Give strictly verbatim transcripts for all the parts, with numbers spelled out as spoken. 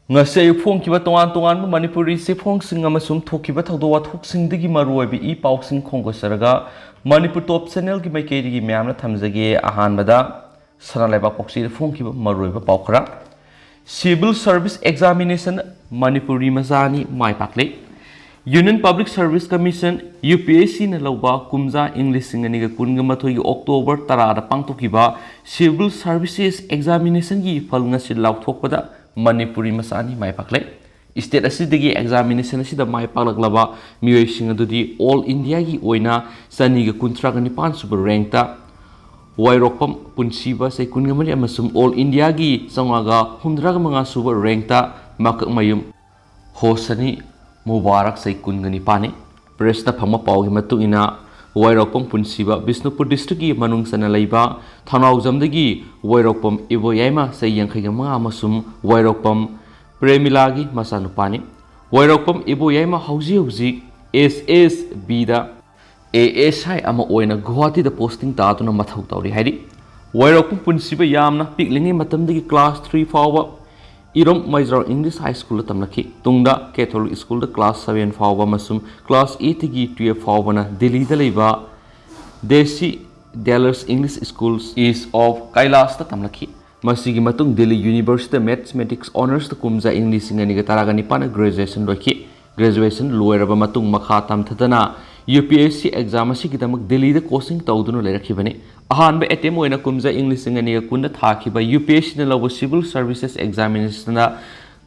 ꯉꯁꯤ ꯑꯌꯨꯛ ꯐꯣꯡꯈꯤꯕ ꯇꯣꯉꯥꯟ ꯇꯣꯉꯥꯟꯕ ꯃꯅꯤꯄꯨꯔꯤ ꯆꯦꯐꯣꯡꯁꯤꯡ ꯑꯃꯁꯨꯡ ꯊꯣꯛꯈꯤꯕ ꯊꯧꯗꯣꯛ ꯋꯥꯊꯣꯛꯁꯤꯡꯗꯒꯤ ꯃꯔꯨꯑꯣꯏꯕ ꯏ ꯄꯥꯎꯁꯤꯡ ꯈꯣꯝꯒꯠꯆꯔꯒ ꯃꯅꯤꯄꯨꯔ ꯇꯣꯞ ꯆꯦꯅꯦꯜꯒꯤ ꯃꯥꯏꯀꯩꯗꯒꯤ ꯃꯌꯥꯝꯅ ꯊꯝꯖꯒꯦ꯫ ꯑꯍꯥꯟꯕꯗ ꯁꯅꯥ ꯂꯩꯕꯥꯛ ꯄꯥꯎꯆꯦꯗ ꯐꯣꯡꯈꯤꯕ ꯃꯔꯨꯑꯣꯏꯕ ꯄꯥꯎ ꯈꯔ꯫ Civil Service Examination ꯃꯅꯤꯄꯨꯔꯤ ꯃꯆꯥ ꯑꯅꯤ ꯃꯥꯏ ꯄꯥꯛꯂꯦ꯫ Union Public Service Commission, UPSCꯅ ꯂꯧꯕ ꯀꯨꯝꯖꯥ ꯏꯪ ꯂꯤꯁꯤꯡ ꯑꯅꯤꯒ ꯀꯨꯟꯒ ꯃꯥꯊꯣꯏꯒꯤ ꯑꯣꯛꯇꯣꯕꯔ ꯇꯔꯥꯗ ꯄꯥꯡꯊꯣꯛꯈꯤꯕ Civil Services Examinationꯒꯤ ꯐꯜ ꯉꯁꯤ ꯂꯥꯎꯊꯣꯛꯄꯗ ꯃꯅꯤꯄꯨꯔꯤ ꯃꯆꯥ ꯑꯅꯤ ꯃꯥꯏ ꯄꯥꯛꯂꯦ꯫ State ꯑꯁꯤꯗꯒꯤ examination ꯑꯁꯤꯗ ꯃꯥꯏ ꯄꯥꯛꯂꯛꯂꯕ ꯃꯤꯑꯣꯏꯁꯤꯡ ꯑꯗꯨꯗꯤ all Indiaꯒꯤ ꯑꯣꯏꯅ ꯆꯅꯤꯒ ꯀꯨꯟꯊ꯭ꯔꯥꯒ ꯅꯤꯄꯥꯟ ꯁꯨꯕ rankꯇ ꯋꯥꯏꯔꯣꯛꯄꯝ ꯄꯨꯟꯁꯤꯕ ꯆꯍꯤ ꯀꯨꯟꯒ ꯃꯔꯤ ꯑꯃꯁꯨꯡ all Indiaꯒꯤ ꯆꯥꯝꯃꯉꯥꯒ ꯍꯨꯝꯗ꯭ꯔꯥꯒ ꯃꯉꯥ ꯁꯨꯕ rankꯇ ꯃꯀꯛꯃꯌꯨꯝ ꯍꯣꯁꯅꯤ ꯃꯨꯕꯥꯔꯛ ꯆꯍꯤ ꯀꯨꯟꯒ ꯅꯤꯄꯥꯟꯅꯤ꯫ Pressꯇ ꯐꯪꯕ ꯄꯥꯎꯒꯤ ꯃꯇꯨꯡ ꯏꯟꯅ, ꯋꯥꯏꯔꯣꯛꯄꯝ ꯄꯨꯟꯁꯤꯕ ꯕꯤꯁꯅꯨꯄꯨꯔ districtꯀꯤ ꯃꯅꯨꯡ ꯆꯟꯅ ꯂꯩꯕ ꯊꯧꯅꯥꯎꯖꯝꯗꯒꯤ ꯋꯥꯏꯔꯣꯛꯄꯝ ꯏꯕꯣꯌꯥꯏꯃ ꯆꯍꯤ ꯌꯥꯡꯈꯩꯒ ꯃꯉꯥ ꯑꯃꯁꯨꯡ ꯋꯥꯏꯔꯣꯛꯄꯝ ꯄ꯭ꯔꯦꯃꯤꯂꯥꯒꯤ ꯃꯆꯥꯅꯨꯄꯥꯅꯤ꯫ ꯋꯥꯏꯔꯣꯛꯄꯝ ꯏꯕꯣꯌꯥꯏꯃ ꯍꯧꯖꯤꯛ ꯍꯧꯖꯤꯛ SSBꯗ ASI ꯑꯃ ꯑꯣꯏꯅ ꯒꯨꯋꯥꯍꯥꯇꯤꯗ posting ꯇꯥꯗꯨꯅ ꯃꯊꯧ ꯇꯧꯔꯤ ꯍꯥꯏꯔꯤ꯫ ꯋꯥꯏꯔꯣꯛꯄꯝ ꯄꯨꯟꯁꯤꯕ ꯌꯥꯝꯅ ꯄꯤꯛꯂꯤꯉꯩ ꯃꯇꯝꯗꯒꯤ class three ꯐꯥꯎꯕ ꯏꯔꯣꯝ ꯃꯩꯖ꯭ꯔꯥꯎ English High Schoolꯗ ꯇꯝꯂꯛꯈꯤ꯫ ꯇꯨꯡꯗ Catholic Schoolꯗ class seven ꯐꯥꯎꯕ ꯑꯃꯁꯨꯡ class eightꯇꯒꯤ twelve ꯐꯥꯎꯕꯅ ꯗꯤꯜꯂꯤꯗ ꯂꯩꯕ Desi Dalers English School East of Kailashtꯇ ꯇꯝꯂꯛꯈꯤ꯫ ꯃꯁꯤꯒꯤ ꯃꯇꯨꯡ ꯗꯤꯜꯂꯤ Universityꯗ Mathematics Honoursꯇ ꯀꯨꯝꯖꯥ ꯏꯪ ꯂꯤꯁꯤꯡ ꯑꯅꯤꯒ ꯇꯔꯥꯒ ꯅꯤꯄꯥꯟꯗ graduation ꯂꯣꯏꯈꯤ꯫ Graduation ꯂꯣꯏꯔꯕ ꯃꯇꯨꯡ ꯃꯈꯥ ꯇꯝꯊꯗꯅ UPSC exam ꯑꯁꯤꯒꯤꯗꯃꯛ ꯗꯤꯜꯂꯤꯗ coaching ꯇꯧꯗꯨꯅ ꯂꯩꯔꯛꯈꯤꯕꯅꯤ꯫ ꯑꯍꯥꯟꯕ attempt ꯑꯣꯏꯅ ꯀꯨꯝꯖꯥ ꯏꯪ ꯂꯤꯁꯤꯡ ꯑꯅꯤꯒ ꯀꯨꯟꯗ ꯊꯥꯈꯤꯕ UPSCꯅ ꯂꯧꯕ Civil Services Examinationꯗ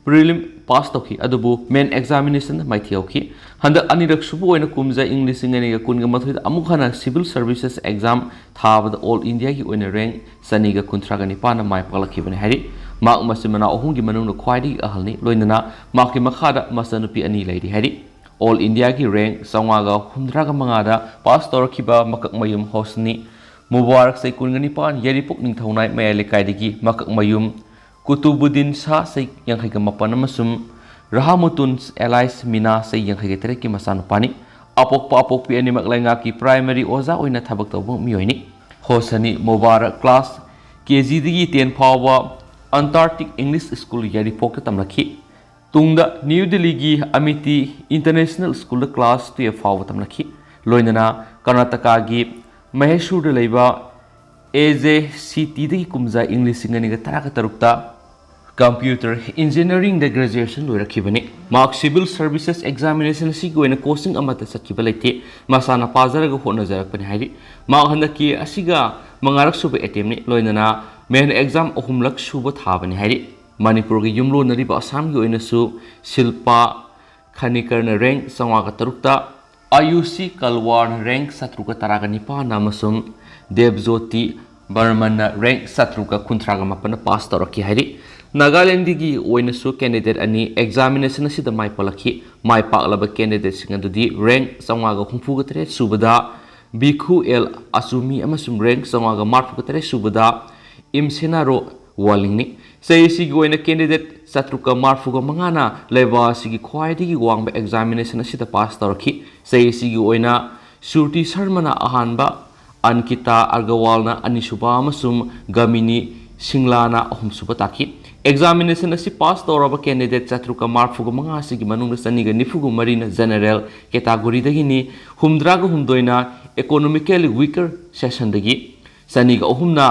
prelim pass ꯇꯧꯈꯤ, ꯑꯗꯨꯕꯨ main examinationꯗ ꯃꯥꯏꯊꯤꯍꯧꯈꯤ꯫ ꯍꯟꯗꯛ ꯑꯅꯤꯔꯛ ꯁꯨꯕ ꯑꯣꯏꯅ ꯀꯨꯝꯖꯥ ꯏꯪ ꯂꯤꯁꯤꯡ ꯑꯅꯤꯒ ꯀꯨꯟꯒ ꯃꯥꯊꯣꯏꯗ ꯑꯃꯨꯛ ꯍꯟꯅ Civil Services Exam ꯊꯥꯕꯗ all Indiaꯒꯤ ꯑꯣꯏꯅ rank ꯆꯅꯤꯒ ꯀꯨꯟꯊ꯭ꯔꯥꯒ ꯅꯤꯄꯥꯟꯅ ꯃꯥꯏ ꯄꯥꯛꯂꯛꯈꯤꯕꯅꯤ ꯍꯥꯏꯔꯤ꯫ ꯃꯍꯥꯛ ꯃꯆꯤꯟ ꯃꯅꯥꯎ ꯑꯍꯨꯝꯒꯤ ꯃꯅꯨꯡꯗ ꯈ꯭ꯋꯥꯏꯗꯒꯤ ꯑꯍꯜꯅꯤ, ꯂꯣꯏꯅꯅ ꯃꯍꯥꯛꯀꯤ ꯃꯈꯥꯗ ꯃꯆꯥꯅꯨꯄꯤ ꯑꯅꯤ ꯂꯩꯔꯤ ꯍꯥꯏꯔꯤ꯫ All Indiaꯒꯤ rank ꯆꯥꯝꯃꯉꯥꯒ ꯍꯨꯝꯗ꯭ꯔꯥꯒ ꯃꯉꯥꯗ pass ꯇꯧꯔꯛꯈꯤꯕ ꯃꯀꯛꯃꯌꯨꯝ ꯍꯣꯁꯅꯤ ꯃꯨꯕꯥꯔꯛ ꯆꯍꯤ ꯀꯨꯟꯒ ꯅꯤꯄꯥꯟ, ꯌꯥꯏꯔꯤꯄꯣꯛ ꯅꯤꯡꯊꯧꯅꯥꯏ ꯃꯌꯥꯏ ꯂꯩꯀꯥꯏꯗꯒꯤ ꯃꯀꯛꯃꯌꯨꯝ ꯀꯨꯇꯨꯕꯨꯗꯤꯟ ꯁꯥ ꯆꯍꯤ ꯌꯥꯡꯈꯩꯒ ꯃꯥꯄꯟ ꯑꯃꯁꯨꯡ ꯔꯍꯥꯃꯨꯇꯨꯟ ꯑꯦꯂꯥꯏꯁ ꯃꯤꯅꯥ ꯆꯍꯤ ꯌꯥꯡꯈꯩꯒ ꯇꯔꯦꯠꯀꯤ ꯃꯆꯥꯅꯨꯄꯥꯅꯤ꯫ ꯑꯄꯣꯛꯄ ꯑꯄꯣꯛꯄꯤ ꯑꯅꯤꯃꯛ ꯂꯩꯉꯥꯛꯀꯤ primary ꯑꯣꯖꯥ ꯑꯣꯏꯅ ꯊꯕꯛ ꯇꯧꯕ ꯃꯤꯑꯣꯏꯅꯤ꯫ ꯍꯣꯁꯅꯤ ꯃꯨꯕꯥꯔꯛ class KGꯗꯒꯤ ten ꯐꯥꯎꯕ Antarctic English School ꯌꯥꯏꯔꯤꯄꯣꯛꯇ ꯇꯝꯂꯛꯈꯤ꯫ ꯇꯨꯡꯗ ꯅ꯭ꯌꯨ ꯗꯤꯜꯂꯤꯒꯤ ꯑꯃꯤꯇꯤ ꯏꯟꯇꯔꯅꯦꯁꯅꯦꯜ ꯁ꯭ꯀꯨꯜꯗ ꯀ꯭ꯂꯥꯁ ꯇꯨꯌꯦꯜꯐ ꯐꯥꯎꯕ ꯇꯝꯂꯛꯈꯤ꯫ ꯂꯣꯏꯅꯅ ꯀꯔꯅꯥꯇꯀꯥꯒꯤ ꯃꯍꯦꯁꯨꯔꯗ ꯂꯩꯕ ꯑꯦ ꯖꯦ ꯁꯤ ꯇꯤꯗꯒꯤ ꯀꯨꯝꯖꯥ ꯏꯪ ꯂꯤꯁꯤꯡ ꯑꯅꯤꯒ ꯇꯔꯥꯒ ꯇꯔꯨꯛꯇ ꯀꯝꯄ꯭ꯌꯨꯇꯔ ꯏꯟꯖꯤꯅꯤꯌꯥꯔꯤꯡꯗ ꯒ꯭ꯔꯦꯖꯨꯑꯦꯁꯟ ꯂꯣꯏꯔꯛꯈꯤꯕꯅꯤ꯫ ꯃꯍꯥꯛ ꯁꯤꯚꯤꯜ ꯁꯔꯚꯤꯁꯦꯁ ꯑꯦꯛꯖꯥꯃꯤꯅꯦꯁꯟ ꯑꯁꯤꯒꯤ ꯑꯣꯏꯅ ꯀꯣꯆꯤꯡ ꯑꯃꯠꯇ ꯆꯠꯈꯤꯕ ꯂꯩꯇꯦ꯫ ꯃꯁꯥꯅ ꯄꯥꯖꯔꯒ ꯍꯣꯠꯅꯖꯔꯛꯄꯅꯤ ꯍꯥꯏꯔꯤ꯫ ꯃꯍꯥꯛ ꯍꯟꯗꯛꯀꯤ ꯑꯁꯤꯒ ꯃꯉꯥꯔꯛ ꯁꯨꯕ ꯑꯦꯇꯦꯝꯅꯤ꯫ ꯂꯣꯏꯅꯅ ꯃꯦꯟ ꯑꯦꯛꯖꯥꯝ ꯑꯍꯨꯝꯂꯛ ꯁꯨꯕ ꯊꯥꯕꯅꯤ ꯍꯥꯏꯔꯤ꯫ ꯃꯅꯤꯄꯨꯔꯒ ꯌꯨꯝꯂꯣꯟꯅꯔꯤꯕ ꯑꯁꯥꯝꯒꯤ ꯑꯣꯏꯅꯁꯨ ꯁꯤꯜꯄꯥ ꯈꯅꯤꯀꯔꯅ ꯔꯦꯡꯛ ꯆꯥꯝꯃꯉꯥꯒ ꯇꯔꯨꯛꯇ, ꯑꯌꯨꯁꯤ ꯀꯜꯋꯥꯔꯅ ꯔꯦꯡꯛ ꯆꯥꯇ꯭ꯔꯨꯛꯀ ꯇꯔꯥꯒ ꯅꯤꯄꯥꯟꯅ ꯑꯃꯁꯨꯡ ꯗꯦꯕꯖꯣꯇꯤ ꯕꯔꯃꯟꯅ ꯔꯦꯡꯛ ꯆꯥꯇ꯭ꯔꯨꯛꯀ ꯀꯨꯟꯊ꯭ꯔꯥꯒ ꯃꯥꯄꯟꯅ ꯄꯥꯁ ꯇꯧꯔꯛꯈꯤ ꯍꯥꯏꯔꯤ꯫ ꯅꯥꯒꯥꯂꯦꯟꯗꯒꯤ ꯑꯣꯏꯅꯁꯨ ꯀꯦꯟꯗꯤꯗꯦꯠ ꯑꯅꯤ ꯑꯦꯛꯖꯥꯃꯤꯅꯦꯁꯟ ꯑꯁꯤꯗ ꯃꯥꯏ ꯄꯥꯛꯂꯛꯈꯤ꯫ ꯃꯥꯏ ꯄꯥꯛꯂꯕ ꯀꯦꯟꯗꯤꯗꯦꯠꯁꯤꯡ ꯑꯗꯨꯗꯤ ꯔꯦꯡꯛ ꯆꯥꯝꯃꯉꯥꯒ ꯍꯨꯝꯐꯨꯒ ꯇꯔꯦꯠ ꯁꯨꯕꯗ ꯕꯤꯈꯨ ꯑꯦꯜ ꯑꯆꯨꯃꯤ ꯑꯃꯁꯨꯡ ꯔꯦꯡꯛ ꯆꯥꯝꯃꯉꯥꯒ ꯃꯔꯤꯐꯨꯒ ꯇꯔꯦꯠ ꯁꯨꯕꯗ ꯏꯝꯁꯦꯅꯥꯔꯣ ꯋꯥꯂꯤꯡꯅꯤ꯫ ꯆꯍꯤ ꯑꯁꯤꯒꯤ ꯑꯣꯏꯅ ꯀꯦꯟꯗꯤꯗꯦꯠ ꯆꯥꯇ꯭ꯔꯨꯛꯀ ꯃꯔꯤꯐꯨꯒ ꯃꯉꯥꯅ ꯂꯩꯕꯥꯛ ꯑꯁꯤꯒꯤ ꯈ꯭ꯋꯥꯏꯗꯒꯤ ꯋꯥꯡꯕ ꯑꯦꯛꯖꯥꯃꯤꯅꯦꯁꯟ ꯑꯁꯤꯗ ꯄꯥꯁ ꯇꯧꯔꯛꯈꯤ꯫ ꯆꯍꯤ ꯑꯁꯤꯒꯤ ꯑꯣꯏꯅ ꯁ꯭ꯔꯨꯇꯤ ꯁꯔꯃꯅ ꯑꯍꯥꯟꯕ, ꯑꯟꯀꯤꯇꯥ ꯑꯒꯔꯋꯥꯜꯅ ꯑꯅꯤꯁꯨꯕ ꯑꯃꯁꯨꯡ ꯒꯃꯤꯅꯤ ꯁꯤꯡꯂꯥꯅ ꯑꯍꯨꯝꯁꯨꯕ ꯇꯥꯈꯤ꯫ ꯑꯦꯛꯖꯥꯃꯤꯅꯦꯁꯟ ꯑꯁꯤ ꯄꯥꯁ ꯇꯧꯔꯕ ꯀꯦꯟꯗꯤꯗꯦꯠ ꯆꯥꯇ꯭ꯔꯨꯛꯀ ꯃꯔꯤꯐꯨꯒ ꯃꯉꯥ ꯑꯁꯤꯒꯤ ꯃꯅꯨꯡꯗ ꯆꯅꯤꯒ ꯅꯤꯐꯨꯒ ꯃꯔꯤꯅ ꯖꯦꯅꯔꯦꯜ ꯀꯦꯇꯥꯒꯣꯔꯤꯗꯒꯤꯅꯤ, ꯍꯨꯝꯗ꯭ꯔꯥꯒ ꯍꯨꯝꯗꯣꯏꯅ ꯏꯀꯣꯅꯣꯃꯤꯀꯦꯜꯂꯤ ꯋꯤꯀꯔ ꯁꯦꯛꯁꯟꯗꯒꯤ, ꯆꯅꯤꯒ ꯑꯍꯨꯝꯅ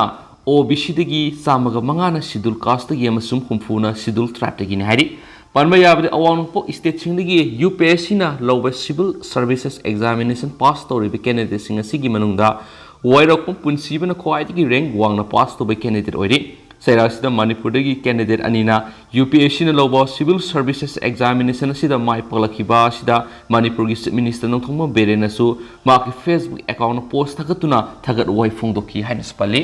ꯑꯣ ꯕꯤ ꯁꯤꯗꯒꯤ, ꯆꯥꯝꯃꯒ ꯃꯉꯥꯅ ꯁꯤꯗꯨꯜ ꯀꯥꯁꯇꯒꯤ ꯑꯃꯁꯨꯡ ꯍꯨꯝꯐꯨꯅ ꯁꯤꯗꯨꯜ ꯇ꯭ꯔꯥꯏꯕꯇꯒꯤꯅꯤ ꯍꯥꯏꯔꯤ꯫ ꯄꯟꯕ ꯌꯥꯕꯗꯤ ꯑꯋꯥꯡ ꯅꯣꯡꯄꯣꯛ ꯁ꯭ꯇꯦꯠꯁꯤꯡꯗꯒꯤ ꯌꯨ ꯄꯤ ꯑꯦꯁ ꯁꯤꯅ ꯂꯧꯕ ꯁꯤꯚꯤꯜ ꯁꯔꯚꯤꯁꯦꯁ ꯑꯦꯛꯖꯥꯃꯤꯅꯦꯁꯟ ꯄꯥꯁ ꯇꯧꯔꯤꯕ ꯀꯦꯟꯗꯤꯗꯦꯠꯁꯤꯡ ꯑꯁꯤꯒꯤ ꯃꯅꯨꯡꯗ ꯋꯥꯏꯔꯣꯛꯄꯝ ꯄꯨꯟꯁꯤꯕꯅ ꯈ꯭ꯋꯥꯏꯗꯒꯤ ꯔꯦꯡꯛ ꯋꯥꯡꯅ ꯄꯥꯁ ꯇꯧꯕ ꯀꯦꯟꯗꯤꯗꯦꯠ ꯑꯣꯏꯔꯤ꯫ ꯆꯩꯔꯥꯛꯁꯤꯗ ꯃꯅꯤꯄꯨꯔꯗꯒꯤ ꯀꯦꯟꯗꯤꯗꯦꯠ ꯑꯅꯤꯅ ꯌꯨ ꯄꯤ ꯑꯦꯁ ꯁꯤꯅ ꯂꯧꯕ ꯁꯤꯚꯤꯜ ꯁꯔꯚꯤꯁꯦꯁ ꯑꯦꯛꯖꯥꯃꯤꯅꯦꯁꯟ ꯑꯁꯤꯗ ꯃꯥꯏ ꯄꯥꯛꯂꯛꯈꯤꯕ ꯑꯁꯤꯗ ꯃꯅꯤꯄꯨꯔꯒꯤ ꯆꯤꯐ ꯃꯤꯅꯤꯁꯇꯔ ꯅꯣꯡꯊꯣꯝꯕꯝ ꯕꯤꯔꯦꯟꯅꯁꯨ ꯃꯍꯥꯛꯀꯤ ꯐꯦꯁꯕꯨꯛ ꯑꯦꯀꯥꯎꯟꯗ ꯄꯣꯁ ꯊꯥꯒꯠꯇꯨꯅ ꯊꯥꯒꯠ ꯋꯥꯍꯩ ꯐꯣꯡꯗꯣꯛꯈꯤ ꯍꯥꯏꯅꯁꯨ ꯄꯜꯂꯤ꯫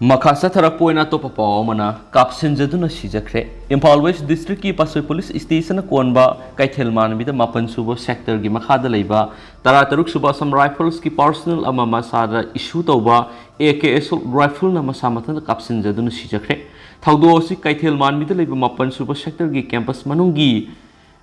ꯃꯈꯥ ꯆꯠꯊꯔꯛꯄ ꯑꯣꯏꯅ ꯑꯇꯣꯞꯄ ꯄꯥꯎ ꯑꯃꯅ, ꯀꯥꯞꯁꯤꯟꯖꯗꯨꯅ ꯁꯤꯖꯈ꯭ꯔꯦ꯫ ꯏꯝꯐꯥꯜ ꯋꯦꯁ ꯗꯤꯁꯇ꯭ꯔꯤꯛꯀꯤ ꯄꯥꯠꯁꯣꯏ ꯄꯨꯂꯤꯁ ꯁ꯭ꯇꯦꯁꯟꯅ ꯀꯣꯟꯕ ꯀꯩꯊꯦꯜ ꯃꯥꯟꯕꯤꯗ ꯃꯥꯄꯟ ꯁꯨꯕ ꯁꯦꯛꯇꯔꯒꯤ ꯃꯈꯥꯗ ꯂꯩꯕ ꯇꯔꯥ ꯇꯔꯨꯛ ꯁꯨꯕ ꯑꯁꯥꯝ ꯔꯥꯏꯐꯜꯁꯀꯤ ꯄꯥꯔꯁꯣꯅꯦꯜ ꯑꯃ ꯃꯁꯥꯗ ꯏꯁꯨ ꯇꯧꯕ ꯑꯦ ꯀꯦ ꯑꯦꯁꯣꯜꯠ ꯔꯥꯏꯐꯜꯅ ꯃꯁꯥ ꯃꯊꯟꯇ ꯀꯥꯞꯁꯤꯟꯖꯗꯨꯅ ꯁꯤꯖꯈ꯭ꯔꯦ꯫ ꯊꯧꯗꯣꯛ ꯑꯁꯤ ꯀꯩꯊꯦꯜ ꯃꯥꯟꯕꯤꯗ ꯂꯩꯕ ꯃꯥꯄꯟ ꯁꯨꯕ ꯁꯦꯛꯇꯔꯒꯤ ꯀꯦꯝꯄꯁ ꯃꯅꯨꯡꯒꯤ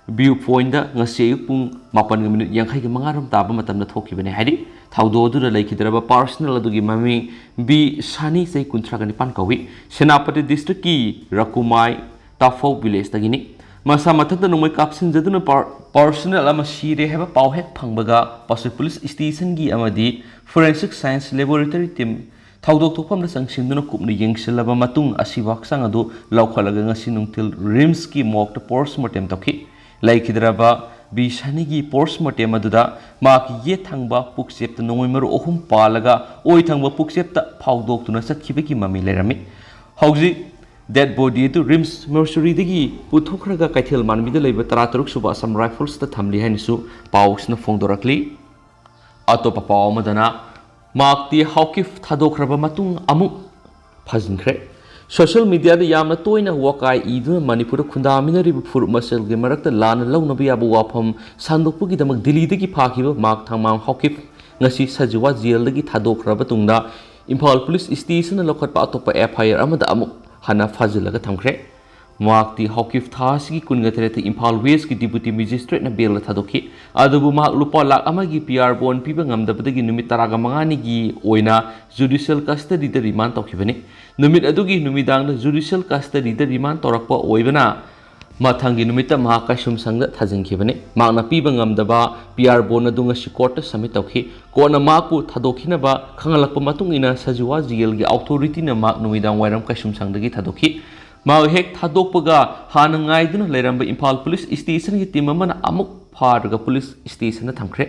ꯚ꯭ꯌꯨ ꯄꯣꯏꯟꯗ ꯉꯁꯤ ꯑꯌꯨꯛ ꯄꯨꯡ ꯃꯥꯄꯟꯒ ꯃꯤꯅꯤꯠ ꯌꯥꯡꯈꯩꯒ ꯃꯉꯥ ꯔꯣꯝ ꯇꯥꯕ ꯃꯇꯝꯗ ꯊꯣꯛꯈꯤꯕꯅꯤ ꯍꯥꯏꯔꯤ꯫ ꯊꯧꯗꯣꯛ ꯑꯗꯨꯗ ꯂꯩꯈꯤꯗ꯭ꯔꯕ ꯄꯥꯔꯁꯅꯦꯜ ꯑꯗꯨꯒꯤ ꯃꯃꯤꯡ ꯕꯤ ꯁꯅꯤ, ꯆꯍꯤ ꯀꯨꯟꯊ꯭ꯔꯥꯒ ꯅꯤꯄꯥꯟ ꯀꯧꯏ꯫ ꯁꯦꯅꯥꯄꯇꯤ ꯗꯤꯁꯇ꯭ꯔꯤꯛꯀꯤ ꯔꯀꯨꯃꯥꯏ ꯇꯥꯐꯧ ꯚꯤꯂꯦꯖꯇꯒꯤꯅꯤ꯫ ꯃꯁꯥ ꯃꯊꯟꯇ ꯅꯣꯡꯃꯩ ꯀꯥꯞꯁꯤꯟꯖꯗꯨꯅ ꯄꯥꯔ-, ꯄꯥꯔꯁꯅꯦꯜ ꯑꯃ ꯁꯤꯔꯦ ꯍꯥꯏꯕ ꯄꯥꯎ ꯍꯦꯛ ꯐꯪꯕꯒ ꯄꯥꯁꯣꯏ ꯄꯨꯂꯤꯁ ꯁ꯭ꯇꯦꯁꯟꯒꯤ ꯑꯃꯗꯤ ꯐꯣꯔꯦꯟꯁꯤꯛ ꯁꯥꯏꯟꯁ ꯂꯦꯕꯣꯔꯦꯇꯔꯤ ꯇꯤꯝ ꯊꯧꯗꯣꯛ ꯊꯣꯛꯐꯝꯗ ꯆꯪꯁꯤꯟꯗꯨꯅ ꯀꯨꯞꯅ ꯌꯦꯡꯁꯤꯜꯂꯕ ꯃꯇꯨꯡ ꯑꯁꯤꯕ ꯍꯛꯆꯥꯡ ꯑꯗꯨ ꯂꯧꯈꯠꯂꯒ ꯉꯁꯤ ꯅꯨꯡꯊꯤꯜ ꯔꯤꯝꯁꯀꯤ ꯃꯣꯔꯒꯇ ꯄꯣꯁꯃꯣꯔꯇꯦꯝ ꯇꯧꯈꯤ꯫ ꯂꯩꯈꯤꯗ꯭ꯔꯕ ꯕꯤ ꯁꯅꯤꯒꯤ ꯄꯣꯁꯃꯣꯔꯇꯦꯝ ꯑꯗꯨꯗ ꯃꯍꯥꯛꯀꯤ ꯌꯦꯠ ꯊꯪꯕ ꯄꯨꯛꯆꯦꯞꯇ ꯅꯣꯡꯃꯩ ꯃꯔꯨ ꯑꯍꯨꯝ ꯄꯥꯜꯂꯒ ꯑꯣꯏ ꯊꯪꯕ ꯄꯨꯛꯆꯦꯞꯇ ꯐꯥꯎꯗꯣꯛꯇꯨꯅ ꯆꯠꯈꯤꯕꯒꯤ ꯃꯃꯤ ꯂꯩꯔꯝꯃꯤ꯫ ꯍꯧꯖꯤꯛ ꯗꯦꯗ ꯕꯣꯗꯤ ꯑꯗꯨ ꯔꯤꯝꯁ ꯃꯣꯔꯆꯨꯔꯤꯗꯒꯤ ꯄꯨꯊꯣꯛꯈ꯭ꯔꯒ ꯀꯩꯊꯦꯜ ꯃꯥꯟꯕꯤꯗ ꯂꯩꯕ ꯇꯔꯥ ꯇꯔꯨꯛ ꯁꯨꯕ ꯑꯁꯥꯝ ꯔꯥꯏꯐꯜꯁꯇ ꯊꯝꯂꯤ ꯍꯥꯏꯅꯁꯨ ꯄꯥꯎꯁꯤꯅ ꯐꯣꯡꯗꯣꯔꯛꯂꯤ꯫ ꯑꯇꯣꯞꯄ ꯄꯥꯎ ꯑꯃꯗꯅ, ꯃꯥꯔꯛ ꯇꯤ ꯍꯥꯎꯀꯤꯞ ꯊꯥꯗꯣꯛꯈ꯭ꯔꯕ ꯃꯇꯨꯡ ꯑꯃꯨꯛ ꯐꯥꯖꯤꯟꯈ꯭ꯔꯦ꯫ ꯁꯣꯁꯤꯌꯦꯜ ꯃꯤꯗꯤꯌꯥꯗ ꯌꯥꯝꯅ ꯇꯣꯏꯅ ꯋꯥꯀꯥꯏ ꯏꯗꯨꯅ ꯃꯅꯤꯄꯨꯔꯗ ꯈꯨꯟꯗꯥꯃꯤꯟꯅꯔꯤꯕ ꯐꯨꯔꯨꯞ ꯃꯁꯦꯜꯒꯤ ꯃꯔꯛꯇ ꯂꯥꯟꯅ ꯂꯧꯅꯕ ꯌꯥꯕ ꯋꯥꯐꯝ ꯁꯟꯗꯣꯛꯄꯒꯤꯗꯃꯛ ꯗꯤꯜꯂꯤꯗꯒꯤ ꯐꯥꯈꯤꯕ ꯃꯥꯔꯛ ꯊꯥꯡꯃꯥꯡ ꯍꯥꯎꯀꯤꯞ ꯉꯁꯤ ꯁꯖꯤꯋꯥ ꯖꯦꯜꯗꯒꯤ ꯊꯥꯗꯣꯛꯈ꯭ꯔꯕ ꯇꯨꯡꯗ ꯏꯝꯐꯥꯜ ꯄꯨꯂꯤꯁ ꯁ꯭ꯇꯦꯁꯟꯅ ꯂꯧꯈꯠꯄ ꯑꯇꯣꯞꯄ ꯑꯦꯐ ꯑꯥꯏ ꯑꯥꯔ ꯑꯃꯗ ꯑꯃꯨꯛ ꯍꯟꯅ ꯐꯥꯖꯤꯜꯂꯒ ꯊꯝꯈ꯭ꯔꯦ꯫ ꯃꯍꯥꯛꯇꯤ ꯍꯥꯎꯀꯤꯞ ꯊꯥ ꯑꯁꯤꯒꯤ ꯀꯨꯟꯒ ꯇꯔꯦꯠꯇ ꯏꯝꯐꯥꯜ ꯋꯦꯁꯀꯤ ꯗꯤꯄꯨꯇꯤ ꯃꯦꯖꯤꯁꯇ꯭ꯔꯦꯠꯅ ꯕꯦꯜꯗ ꯊꯥꯗꯣꯛꯈꯤ꯫ ꯑꯗꯨꯕꯨ ꯃꯍꯥꯛ ꯂꯨꯄꯥ ꯂꯥꯈ ꯑꯃꯒꯤ ꯄꯤ ꯑꯥꯔ ꯕꯣꯟ ꯄꯤꯕ ꯉꯝꯗꯕꯗꯒꯤ ꯅꯨꯃꯤꯠ ꯇꯔꯥꯒ ꯃꯉꯥꯅꯤꯒꯤ ꯑꯣꯏꯅ ꯖꯨꯗꯤꯁꯤꯌꯦꯜ ꯀꯁꯇꯗꯤꯗ ꯔꯤꯃꯥꯟ ꯇꯧꯈꯤꯕꯅꯤ꯫ ꯅꯨꯃꯤꯠ ꯑꯗꯨꯒꯤ ꯅꯨꯃꯤꯗꯥꯡꯗ ꯖꯨꯗꯤꯁꯤꯌꯦꯜ ꯀꯁꯇꯗꯤꯗ ꯔꯤꯃꯥꯟ ꯇꯧꯔꯛꯄ ꯑꯣꯏꯕꯅ ꯃꯊꯪꯒꯤ ꯅꯨꯃꯤꯠꯇ ꯃꯍꯥꯛ ꯀꯩꯁꯨꯝꯁꯪꯗ ꯊꯥꯖꯤꯟꯈꯤꯕꯅꯤ꯫ ꯃꯍꯥꯛꯅ ꯄꯤꯕ ꯉꯝꯗꯕ ꯄꯤ ꯑꯥꯔ ꯕꯣꯟ ꯑꯗꯨ ꯉꯁꯤ ꯀꯣꯔꯠꯇ ꯁꯕꯃꯤꯠ ꯇꯧꯈꯤ꯫ ꯀꯣꯔꯠꯅ ꯃꯍꯥꯛꯄꯨ ꯊꯥꯗꯣꯛꯈꯤꯅꯕ ꯈꯪꯍꯜꯂꯛꯄ ꯃꯇꯨꯡ ꯏꯟꯅ ꯁꯖꯤꯋꯥ ꯖꯦꯜꯒꯤ ꯑꯣꯊꯣꯔꯤꯇꯤꯅ ꯃꯍꯥꯛ ꯅꯨꯃꯤꯗꯥꯡ ꯋꯥꯏꯔꯝ ꯀꯩꯁꯨꯝꯁꯪꯗꯒꯤ ꯊꯥꯗꯣꯛꯈꯤ꯫ ꯃꯍꯥꯛ ꯍꯦꯛ ꯊꯥꯗꯣꯛꯄꯒ ꯍꯥꯟꯅ ꯉꯥꯏꯗꯨꯅ ꯂꯩꯔꯝꯕ ꯏꯝꯐꯥꯜ ꯄꯨꯂꯤꯁ ꯁ꯭ꯇꯦꯁꯟꯒꯤ ꯇꯤꯝ ꯑꯃꯅ ꯑꯃꯨꯛ ꯐꯥꯔꯒ ꯄꯨꯂꯤꯁ ꯁ꯭ꯇꯦꯁꯟꯗ ꯊꯝꯈ꯭ꯔꯦ꯫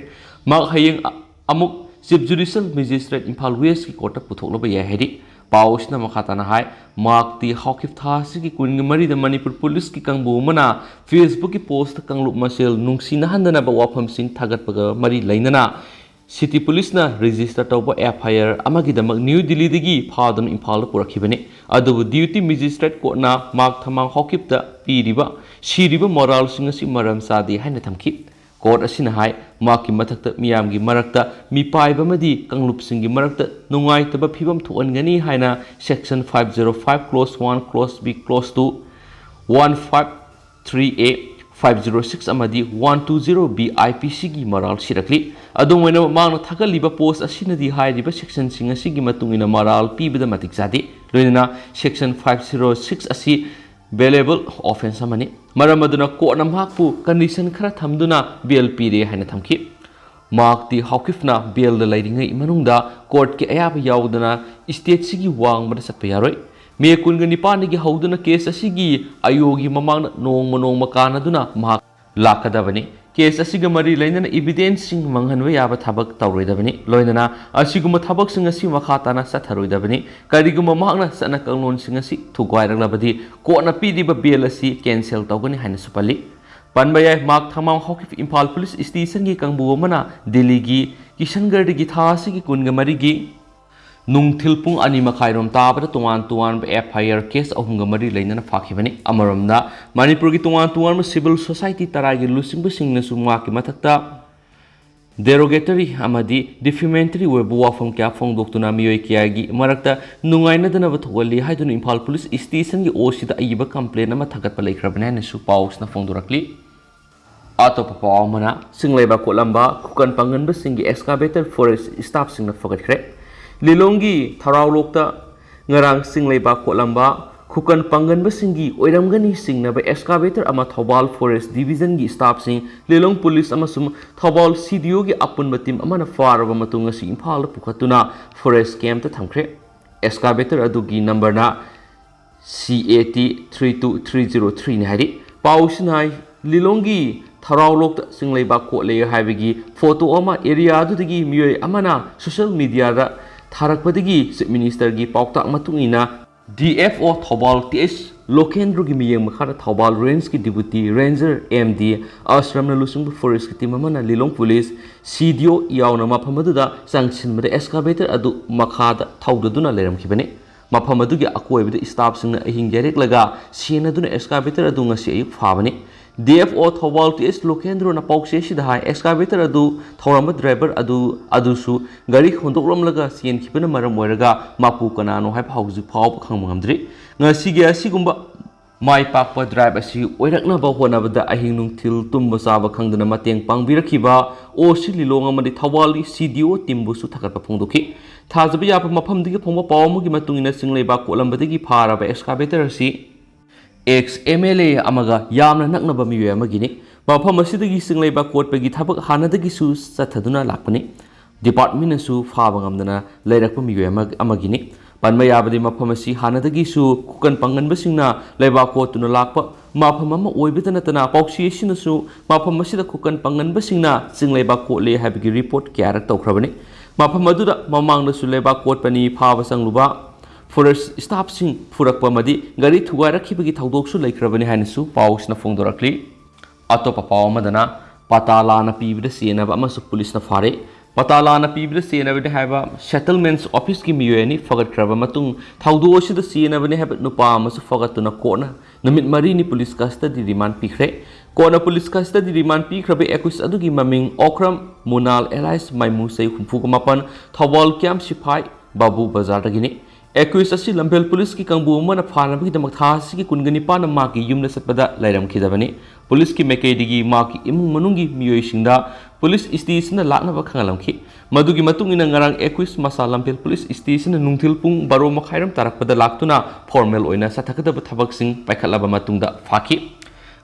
ꯃꯍꯥꯛ ꯍꯌꯦꯡ ꯑ-, ꯑꯃꯨꯛ ꯆꯤꯐ ꯖꯨꯗꯤꯁꯤꯌꯦꯜ ꯃꯦꯖꯤꯁꯇ꯭ꯔꯦꯠ ꯏꯝꯐꯥꯜ ꯋꯦꯁꯀꯤ ꯀꯣꯔꯠꯇ ꯄꯨꯊꯣꯛꯂꯕ ꯌꯥꯏ ꯍꯥꯏꯔꯤ꯫ ꯄꯥꯎ ꯑꯁꯤꯅ ꯃꯈꯥ ꯇꯥꯅ ꯍꯥꯏ, ꯃꯍꯥꯛꯇꯤ ꯍꯥꯎꯀꯤꯞ ꯊꯥ ꯑꯁꯤꯒꯤ ꯀꯨꯟꯒ ꯃꯔꯤꯗ ꯃꯅꯤꯄꯨꯔ ꯄꯨꯂꯤꯁꯀꯤ ꯀꯥꯡꯕꯨ ꯑꯃꯅ ꯐꯦꯁꯕꯨꯛꯀꯤ ꯄꯣꯁꯇ ꯀꯥꯡꯂꯨꯞ ꯃꯁꯦꯜ ꯅꯨꯡꯁꯤꯅꯍꯟꯗꯅꯕ ꯋꯥꯐꯝꯁꯤꯡ ꯊꯥꯒꯠꯄꯒ ꯃꯔꯤ ꯂꯩꯅꯅ ꯁꯤꯇꯤ ꯄꯨꯂꯤꯁꯅ ꯔꯦꯖꯤꯁꯇꯔ ꯇꯧꯕ ꯑꯦꯐ ꯑꯥꯏ ꯑꯥꯔ ꯑꯃꯒꯤꯗꯃꯛ ꯅ꯭ꯌꯨ ꯗꯤꯜꯂꯤꯗꯒꯤ ꯐꯥꯗꯨꯅ ꯏꯝꯐꯥꯜꯗ ꯄꯨꯔꯛꯈꯤꯕꯅꯤ꯫ ꯑꯗꯨꯕꯨ ꯗꯤꯄꯨꯇꯤ ꯃꯦꯖꯤꯁꯇ꯭ꯔꯦꯠ ꯀꯣꯔꯠꯅ ꯃꯥꯔꯛ ꯊꯥꯡꯃꯥꯡ ꯍꯥꯎꯀꯤꯞꯇ ꯄꯤꯔꯤꯕ ꯁꯤꯔꯤꯕ ꯃꯣꯔꯥꯜꯁꯤꯡ ꯑꯁꯤ ꯃꯔꯝ ꯆꯥꯗꯦ ꯍꯥꯏꯅ ꯊꯝꯈꯤ꯫ ꯀꯣꯔꯠ ꯑꯁꯤꯅ ꯍꯥꯏ, ꯃꯍꯥꯛꯀꯤ ꯃꯊꯛꯇ ꯃꯤꯌꯥꯝꯒꯤ ꯃꯔꯛꯇ ꯃꯤꯄꯥꯏꯕ ꯑꯃꯗꯤ ꯀꯥꯡꯂꯨꯞꯁꯤꯡꯒꯤ ꯃꯔꯛꯇ ꯅꯨꯡꯉꯥꯏꯇꯕ ꯐꯤꯕꯝ ꯊꯣꯛꯍꯟꯒꯅꯤ ꯍꯥꯏꯅ section five zero five clause one clause B clause two, one five three A, five zero six ꯑꯃꯗꯤ one two zero B I P ꯁꯤꯒꯤ ꯃꯔꯥꯜ ꯁꯤꯔꯛꯂꯤ꯫ ꯑꯗꯨꯝ ꯑꯣꯏꯅꯃꯛ, ꯃꯍꯥꯛꯅ ꯊꯥꯒꯠꯂꯤꯕ ꯄꯣꯁ ꯑꯁꯤꯅꯗꯤ ꯍꯥꯏꯔꯤꯕ ꯁꯦꯛꯁꯟꯁꯤꯡ ꯑꯁꯤꯒꯤ ꯃꯇꯨꯡ ꯏꯟꯅ ꯃꯔꯥꯜ ꯄꯤꯕꯗ ꯃꯇꯤꯛ ꯆꯥꯗꯦ꯫ ꯂꯣꯏꯅꯅ ꯁꯦꯛꯁꯟ ꯐꯥꯏꯚ ꯖꯤꯔꯣ ꯁꯤꯛꯁ ꯑꯁꯤ ꯕꯦꯂꯦꯕꯜ ꯑꯣꯐꯦꯟꯁ ꯑꯃꯅꯤ꯫ ꯃꯔꯝ ꯑꯗꯨꯅ ꯀꯣꯔꯠꯅ ꯃꯍꯥꯛꯄꯨ ꯀꯟꯗꯤꯁꯟ ꯈꯔ ꯊꯝꯗꯨꯅ ꯕꯦꯜ ꯄꯤꯔꯦ ꯍꯥꯏꯅ ꯊꯝꯈꯤ꯫ ꯃꯍꯥꯛꯇꯤ ꯍꯥꯎꯀꯤꯐꯅ ꯕꯦꯜꯗ ꯂꯩꯔꯤꯉꯩ ꯃꯅꯨꯡꯗ ꯀꯣꯔꯠꯀꯤ ꯑꯌꯥꯕ ꯌꯥꯎꯗꯅ ꯏꯁꯇꯦꯠꯁꯤꯒꯤ ꯋꯥꯡꯃꯗ ꯆꯠꯄ ꯌꯥꯔꯣꯏ꯫ ꯃꯦ ꯀꯨꯟꯒ ꯅꯤꯄꯥꯟꯗꯒꯤ ꯍꯧꯗꯨꯅ ꯀꯦꯁ ꯑꯁꯤꯒꯤ ꯑꯌꯣꯒꯤ ꯃꯃꯥꯡꯗ ꯅꯣꯡꯃ ꯅꯣꯡꯃ ꯀꯥꯟꯅꯗꯨꯅ ꯃꯍꯥꯛ ꯂꯥꯛꯀꯗꯕꯅꯤ꯫ ꯀꯦꯁ ꯑꯁꯤꯒ ꯃꯔꯤ ꯂꯩꯅꯅ ꯏꯕꯤꯗꯦꯟꯁꯁꯤꯡ ꯃꯥꯡꯍꯟꯕ ꯌꯥꯕ ꯊꯕꯛ ꯇꯧꯔꯣꯏꯗꯕꯅꯤ꯫ ꯂꯣꯏꯅꯅ ꯑꯁꯤꯒꯨꯝꯕ ꯊꯕꯛꯁꯤꯡ ꯑꯁꯤ ꯃꯈꯥ ꯇꯥꯅ ꯆꯠꯊꯔꯣꯏꯗꯕꯅꯤ꯫ ꯀꯔꯤꯒꯨꯝꯕ ꯃꯍꯥꯛꯅ ꯆꯠꯅ ꯀꯥꯡꯂꯣꯟꯁꯤꯡ ꯑꯁꯤ ꯊꯨꯒꯥꯏꯔꯛꯂꯕꯗꯤ ꯀꯣꯔꯠꯅ ꯄꯤꯔꯤꯕ ꯕꯦꯜ ꯑꯁꯤ ꯀꯦꯟꯁꯦꯜ ꯇꯧꯒꯅꯤ ꯍꯥꯏꯅꯁꯨ ꯄꯜꯂꯤ꯫ ꯄꯟꯕ ꯌꯥꯏ, ꯃꯍꯥꯛ ꯊꯝꯕꯥꯜ ꯍꯥꯎꯀꯤꯐ ꯏꯝꯐꯥꯜ ꯄꯨꯂꯤꯁ ꯁ꯭ꯇꯦꯁꯟꯒꯤ ꯀꯥꯡꯕꯨ ꯑꯃꯅ ꯗꯤꯜꯂꯤꯒꯤ ꯀꯤꯁꯟꯒꯔꯗꯒꯤ ꯊꯥ ꯑꯁꯤꯒꯤ ꯀꯨꯟꯒ ꯃꯔꯤꯒꯤ ꯅꯨꯡꯊꯤꯜ ꯄꯨꯡ ꯑꯅꯤ ꯃꯈꯥꯏꯔꯣꯝ ꯇꯥꯕꯗ ꯇꯣꯉꯥꯟ ꯇꯣꯉꯥꯟꯕ ꯑꯦꯐ ꯑꯥꯏ ꯑꯥꯔ ꯀꯦꯁ ꯑꯍꯨꯝꯒ ꯃꯔꯤ ꯂꯩꯅꯅ ꯐꯥꯈꯤꯕꯅꯤ꯫ ꯑꯃꯔꯣꯝꯗ, ꯃꯅꯤꯄꯨꯔꯒꯤ ꯇꯣꯉꯥꯟ ꯇꯣꯉꯥꯟꯕ ꯁꯤꯚꯤꯜ ꯁꯣꯁꯥꯏꯇꯤ ꯇꯔꯥꯒꯤ ꯂꯨꯆꯤꯡꯕꯁꯤꯡꯅꯁꯨ ꯃꯍꯥꯛꯀꯤ ꯃꯊꯛꯇ ꯗꯦꯔꯣꯒꯦꯇꯔꯤ ꯑꯃꯗꯤ ꯗꯤꯐꯦꯃꯦꯇꯔꯤ ꯑꯣꯏꯕ ꯋꯥꯐꯝ ꯀꯌꯥ ꯐꯣꯡꯗꯣꯛꯇꯨꯅ ꯃꯤꯑꯣꯏ ꯀꯌꯥꯒꯤ ꯃꯔꯛꯇ ꯅꯨꯡꯉꯥꯏꯅꯗꯅꯕ ꯊꯣꯛꯍꯜꯂꯤ ꯍꯥꯏꯗꯨꯅ ꯏꯝꯐꯥꯜ ꯄꯨꯂꯤꯁ ꯁ꯭ꯇꯦꯁꯟꯒꯤ ꯑꯣ ꯁꯤꯗ ꯑꯏꯕ ꯀꯝꯄ꯭ꯂꯦꯟ ꯑꯃ ꯊꯥꯒꯠꯄ ꯂꯩꯈ꯭ꯔꯕꯅꯤ ꯍꯥꯏꯅꯁꯨ ꯄꯥꯎꯁꯤꯅ ꯐꯣꯡꯗꯣꯔꯛꯂꯤ꯫ ꯑꯇꯣꯞꯄ ꯄꯥꯎ ꯑꯃꯅ, ꯆꯤꯡꯂꯩꯕꯥꯛ ꯀꯣꯠꯂꯝꯕ ꯈꯨꯀꯟ ꯄꯥꯡꯒꯟꯕꯁꯤꯡꯒꯤ ꯑꯦꯛꯁꯀꯥꯚꯦꯇꯔ ꯐꯣꯔꯦꯁ ꯁ꯭ꯇꯥꯐꯁꯤꯡꯅ ꯐꯒꯠꯈ꯭ꯔꯦ꯫ ꯂꯤꯂꯣꯡꯒꯤ ꯊꯔꯥꯎꯂꯣꯛꯇ ꯉꯔꯥꯡ ꯆꯤꯡꯂꯩꯕꯥꯛ ꯀꯣꯠꯂꯝꯕ ꯈꯨꯀꯟ ꯄꯥꯡꯒꯟꯕꯁꯤꯡꯒꯤ ꯑꯣꯏꯔꯝꯒꯅꯤ ꯆꯤꯡꯅꯕ ꯑꯦꯛꯁꯀꯥꯚꯦꯇꯔ ꯑꯃ ꯊꯧꯕꯥꯜ ꯐꯣꯔꯦꯁ ꯗꯤꯕꯤꯖꯟꯒꯤ ꯁ꯭ꯇꯥꯐꯁꯤꯡ, ꯂꯤꯂꯣꯡ ꯄꯨꯂꯤꯁ ꯑꯃꯁꯨꯡ ꯊꯧꯕꯥꯜ ꯁꯤ ꯗꯤ ꯑꯣꯒꯤ ꯑꯄꯨꯟꯕ ꯇꯤꯝ ꯑꯃꯅ ꯐꯥꯔꯕ ꯃꯇꯨꯡ ꯉꯁꯤ ꯏꯝꯐꯥꯜꯗ ꯄꯨꯈꯠꯇꯨꯅ ꯐꯣꯔꯦꯁ ꯀꯦꯝꯞꯇ ꯊꯝꯈ꯭ꯔꯦ꯫ ꯑꯦꯛꯁꯀꯥꯚꯦꯇꯔ ꯑꯗꯨꯒꯤ ꯅꯝꯕꯔꯅ ꯁꯤ A T three two three zero ꯊ꯭ꯔꯤꯅꯤ ꯍꯥꯏꯔꯤ꯫ ꯄꯥꯎꯁꯤꯅ ꯍꯥꯏ, ꯂꯤꯂꯣꯡꯒꯤ ꯊꯔꯥꯎꯂꯣꯛꯇ ꯆꯤꯡꯂꯩꯕꯥꯛ ꯀꯣꯠꯂꯦ ꯍꯥꯏꯕꯒꯤ ꯐꯣꯇꯣ ꯑꯃ ꯑꯦꯔꯤꯌꯥ ꯑꯗꯨꯗꯒꯤ ꯃꯤꯑꯣꯏ ꯑꯃꯅ ꯁꯣꯁꯤꯌꯦꯜ ꯃꯤꯗꯤꯌꯥꯗ ꯊꯥꯔꯛꯄꯗꯒꯤ ꯆꯤꯐ ꯃꯤꯅꯤꯁꯇꯔꯒꯤ ꯄꯥꯎꯇꯥꯛ ꯃꯇꯨꯡ ꯏꯟꯅ D F O Thoubal T H ꯂꯣꯀꯦꯟꯗ꯭ꯔꯣꯒꯤ ꯃꯤꯠꯌꯦꯡ ꯃꯈꯥꯗ ꯊꯧꯕꯥꯜ ꯔꯦꯟꯖꯀꯤ ꯗꯤꯄꯨꯇꯤ ꯔꯦꯟꯖꯔ ꯑꯦꯝ ꯗꯤ ꯑꯁꯔꯝꯅ ꯂꯨꯆꯤꯡꯕ ꯐꯣꯔꯦꯁꯀꯤ ꯇꯤꯝ ꯑꯃꯅ ꯂꯤꯂꯣꯡ ꯄꯨꯂꯤꯁ, ꯁꯤ ꯗꯤ ꯑꯣ ꯌꯥꯎꯅ ꯃꯐꯝ ꯑꯗꯨꯗ ꯆꯪꯁꯤꯟꯕꯗ ꯑꯦꯛꯁꯀꯥꯚꯦꯇꯔ ꯑꯗꯨ ꯃꯈꯥꯗ ꯊꯧꯗꯗꯨꯅ ꯂꯩꯔꯝꯈꯤꯕꯅꯤ꯫ ꯃꯐꯝ ꯑꯗꯨꯒꯤ ꯑꯀꯣꯏꯕꯗ ꯁ꯭ꯇꯥꯐꯁꯤꯡꯅ ꯑꯍꯤꯡ ꯌꯥꯔꯦꯛꯂꯒ ꯁꯦꯟꯅꯗꯨꯅ ꯑꯦꯛꯁꯀꯥꯚꯦꯇꯔ ꯑꯗꯨ ꯉꯁꯤ ꯑꯌꯨꯛ ꯐꯥꯕꯅꯤ꯫ D F O Thoubal T H ꯂꯣꯀꯦꯟꯗ꯭ꯔꯣꯅ ꯄꯥꯎꯆꯦ ꯑꯁꯤꯗ ꯍꯥꯏ, ꯑꯦꯛꯁꯀꯥꯚꯦꯇꯔ ꯑꯗꯨ ꯊꯧꯔꯝꯕ ꯗ꯭ꯔꯥꯏꯚꯔ ꯑꯗꯨ, ꯑꯗꯨꯁꯨ ꯒꯥꯔꯤ ꯍꯣꯟꯗꯣꯛꯂꯝꯂꯒ ꯆꯦꯟꯈꯤꯕꯅ ꯃꯔꯝ ꯑꯣꯏꯔꯒ ꯃꯄꯨ ꯀꯅꯥꯅꯣ ꯍꯥꯏꯕ ꯍꯧꯖꯤꯛ ꯐꯥꯎꯕ ꯈꯪꯕ ꯉꯝꯗ꯭ꯔꯤ꯫ ꯉꯁꯤꯒꯤ ꯑꯁꯤꯒꯨꯝꯕ ꯃꯥꯏ ꯄꯥꯛꯄ ꯗ꯭ꯔꯥꯏꯕ ꯑꯁꯤ ꯑꯣꯏꯔꯛꯅꯕ ꯍꯣꯠꯅꯕꯗ ꯑꯍꯤꯡ ꯅꯨꯡꯊꯤꯜ ꯇꯨꯝꯕ ꯆꯥꯕ ꯈꯪꯗꯅ ꯃꯇꯦꯡ ꯄꯥꯡꯕꯤꯔꯛꯈꯤꯕ ꯑꯣ ꯁꯤ ꯂꯤꯂꯣꯡ ꯑꯃꯗꯤ ꯊꯧꯕꯥꯜꯒꯤ ꯁꯤ ꯗꯤ ꯑꯣ ꯇꯤꯝꯕꯨꯁꯨ ꯊꯥꯒꯠꯄ ꯐꯣꯡꯗꯣꯛꯈꯤ꯫ ꯊꯥꯖꯕ ꯌꯥꯕ ꯃꯐꯝꯗꯒꯤ ꯐꯣꯡꯕ ꯄꯥꯎ ꯑꯃꯒꯤ ꯃꯇꯨꯡ ꯏꯟꯅ ꯆꯤꯡꯂꯩꯕꯥꯛ ꯀꯣꯠꯂꯝꯕꯗꯒꯤ ꯐꯥꯔꯕ ꯑꯦꯛꯁꯀꯥꯚꯦꯇꯔ ꯑꯁꯤ ꯑꯦꯛꯁ ꯑꯦꯝ ꯑꯦꯜ ꯑꯦ ꯑꯃꯒ ꯌꯥꯝꯅ ꯅꯛꯅꯕ ꯃꯤꯑꯣꯏ ꯑꯃꯒꯤꯅꯤ꯫ ꯃꯐꯝ ꯑꯁꯤꯗꯒꯤ ꯆꯤꯡꯂꯩꯕꯥꯛ ꯀꯣꯠꯄꯒꯤ ꯊꯕꯛ ꯍꯥꯟꯅꯗꯒꯤꯁꯨ ꯆꯠꯊꯗꯨꯅ ꯂꯥꯛꯄꯅꯤ꯫ ꯗꯤꯄꯥꯔꯠꯃꯦꯟꯅꯁꯨ ꯐꯥꯕ ꯉꯝꯗꯅ ꯂꯩꯔꯛꯄ ꯃꯤꯑꯣꯏ ꯑꯃ-, ꯑꯃꯒꯤꯅꯤ꯫ ꯄꯟꯕ ꯌꯥꯕꯗꯤ ꯃꯐꯝ ꯑꯁꯤ ꯍꯥꯟꯅꯗꯒꯤꯁꯨ ꯈꯨꯀꯟ ꯄꯥꯡꯒꯟꯕꯁꯤꯡꯅ ꯂꯩꯕꯥꯛ ꯀꯣꯠꯇꯨꯅ ꯂꯥꯛꯄ ꯃꯐꯝ ꯑꯃ ꯑꯣꯏꯕꯇ ꯅꯠꯇꯅ ꯄꯥꯎꯆꯦ ꯑꯁꯤꯅꯁꯨ ꯃꯐꯝ ꯑꯁꯤꯗ ꯈꯨꯀꯟ ꯄꯥꯡꯒꯟꯕꯁꯤꯡꯅ ꯆꯤꯡꯂꯩꯕꯥꯛ ꯀꯣꯠꯂꯦ ꯍꯥꯏꯕꯒꯤ ꯔꯤꯄꯣꯔꯠ ꯀꯌꯥꯔꯛ ꯇꯧꯈ꯭ꯔꯕꯅꯤ꯫ ꯃꯐꯝ ꯑꯗꯨꯗ ꯃꯃꯥꯡꯗꯁꯨ ꯂꯩꯕꯥꯛ ꯀꯣꯠꯄꯅꯤ ꯐꯥꯕ ꯆꯪꯂꯨꯕ ꯐꯣꯔꯦꯁ ꯁ꯭ꯇꯥꯐꯁꯤꯡ ꯐꯨꯔꯛꯄ ꯑꯃꯗꯤ ꯒꯥꯔꯤ ꯊꯨꯒꯥꯏꯔꯛꯈꯤꯕꯒꯤ ꯊꯧꯗꯣꯛꯁꯨ ꯂꯩꯈ꯭ꯔꯕꯅꯤ ꯍꯥꯏꯅꯁꯨ ꯄꯥꯎꯁꯤꯅ ꯐꯣꯡꯗꯣꯔꯛꯂꯤ꯫ ꯑꯇꯣꯞꯄ ꯄꯥꯎ ꯑꯃꯗꯅ ꯄꯇꯥ ꯂꯥꯟꯅ ꯄꯤꯕꯗ ꯆꯦꯟꯅꯕ ꯑꯃꯁꯨ ꯄꯨꯂꯤꯁꯅ ꯐꯥꯔꯦ꯫ ꯄꯇꯥ ꯂꯥꯟꯅ ꯄꯤꯕꯗ ꯆꯦꯟꯅꯕꯅꯤ ꯍꯥꯏꯕ ꯁꯦꯇꯜꯃꯦꯟꯠꯁ ꯑꯣꯐꯤꯁꯀꯤ ꯃꯤꯑꯣꯏ ꯑꯅꯤ ꯐꯒꯠꯈ꯭ꯔꯕ ꯃꯇꯨꯡ ꯊꯧꯗꯣꯛ ꯑꯁꯤꯗ ꯆꯦꯟꯅꯕꯅꯤ ꯍꯥꯏꯕ ꯅꯨꯄꯥ ꯑꯃꯁꯨ ꯐꯒꯠꯇꯨꯅ ꯀꯣꯔꯠꯅ ꯅꯨꯃꯤꯠ ꯃꯔꯤꯅꯤ ꯄꯨꯂꯤꯁ ꯀꯁꯇꯗꯤ ꯔꯤꯃꯥꯟ ꯄꯤꯈ꯭ꯔꯦ꯫ ꯀꯣꯔꯠꯅ ꯄꯨꯂꯤꯁ ꯀꯁꯇꯗꯤ ꯔꯤꯃꯥꯟ ꯄꯤꯈ꯭ꯔꯕ ꯑꯦꯀ꯭ꯌꯨꯁ ꯑꯗꯨꯒꯤ ꯃꯃꯤꯡ ꯑꯣꯀ꯭ꯔꯝ ꯃꯨꯅꯥꯜ ꯑꯦꯂꯥꯏꯁ ꯃꯥꯏꯃꯨ ꯆꯍꯤ ꯍꯨꯝꯐꯨꯒ ꯃꯥꯄꯟ, ꯊꯧꯕꯥꯜ ꯀꯦꯝꯞ ꯁꯤꯐꯥꯏ ꯕꯥꯕꯨ ꯕꯖꯥꯔꯗꯒꯤꯅꯤ꯫ ꯑꯦꯀ꯭ꯌꯨꯁ ꯑꯁꯤ ꯂꯝꯐꯦꯜ ꯄꯨꯂꯤꯁꯀꯤ ꯀꯥꯡꯕꯨ ꯑꯃꯅ ꯐꯥꯅꯕꯒꯤꯗꯃꯛ ꯊꯥ ꯑꯁꯤꯒꯤ ꯀꯨꯟꯒ ꯅꯤꯄꯥꯟꯗ ꯃꯍꯥꯛꯀꯤ ꯌꯨꯝꯗ ꯆꯠꯄꯗ ꯂꯩꯔꯝꯈꯤꯗꯕꯅꯤ꯫ ꯄꯨꯂꯤꯁꯀꯤ ꯃꯥꯏꯀꯩꯗꯒꯤ ꯃꯍꯥꯛꯀꯤ ꯏꯃꯨꯡ ꯃꯅꯨꯡꯒꯤ ꯃꯤꯑꯣꯏꯁꯤꯡꯗ ꯄꯨꯂꯤꯁ ꯁ꯭ꯇꯦꯁꯟꯗ ꯂꯥꯛꯅꯕ ꯈꯪꯍꯜꯂꯝꯈꯤ꯫ ꯃꯗꯨꯒꯤ ꯃꯇꯨꯡ ꯏꯟꯅ ꯉꯔꯥꯡ ꯑꯦꯀ꯭ꯌꯨꯁ ꯃꯁꯥ ꯂꯝꯐꯦꯜ ꯄꯨꯂꯤꯁ ꯁ꯭ꯇꯦꯁꯟꯗ ꯅꯨꯡꯊꯤꯜ ꯄꯨꯡ ꯕꯥꯔꯣ ꯃꯈꯥꯏꯔꯣꯝ ꯇꯥꯔꯛꯄꯗ ꯂꯥꯛꯇꯨꯅ ꯐꯣꯔꯃꯦꯜ ꯑꯣꯏꯅ ꯆꯠꯊꯒꯗꯕ ꯊꯕꯛꯁꯤꯡ ꯄꯥꯏꯈꯠꯂꯕ ꯃꯇꯨꯡꯗ ꯐꯥꯈꯤ꯫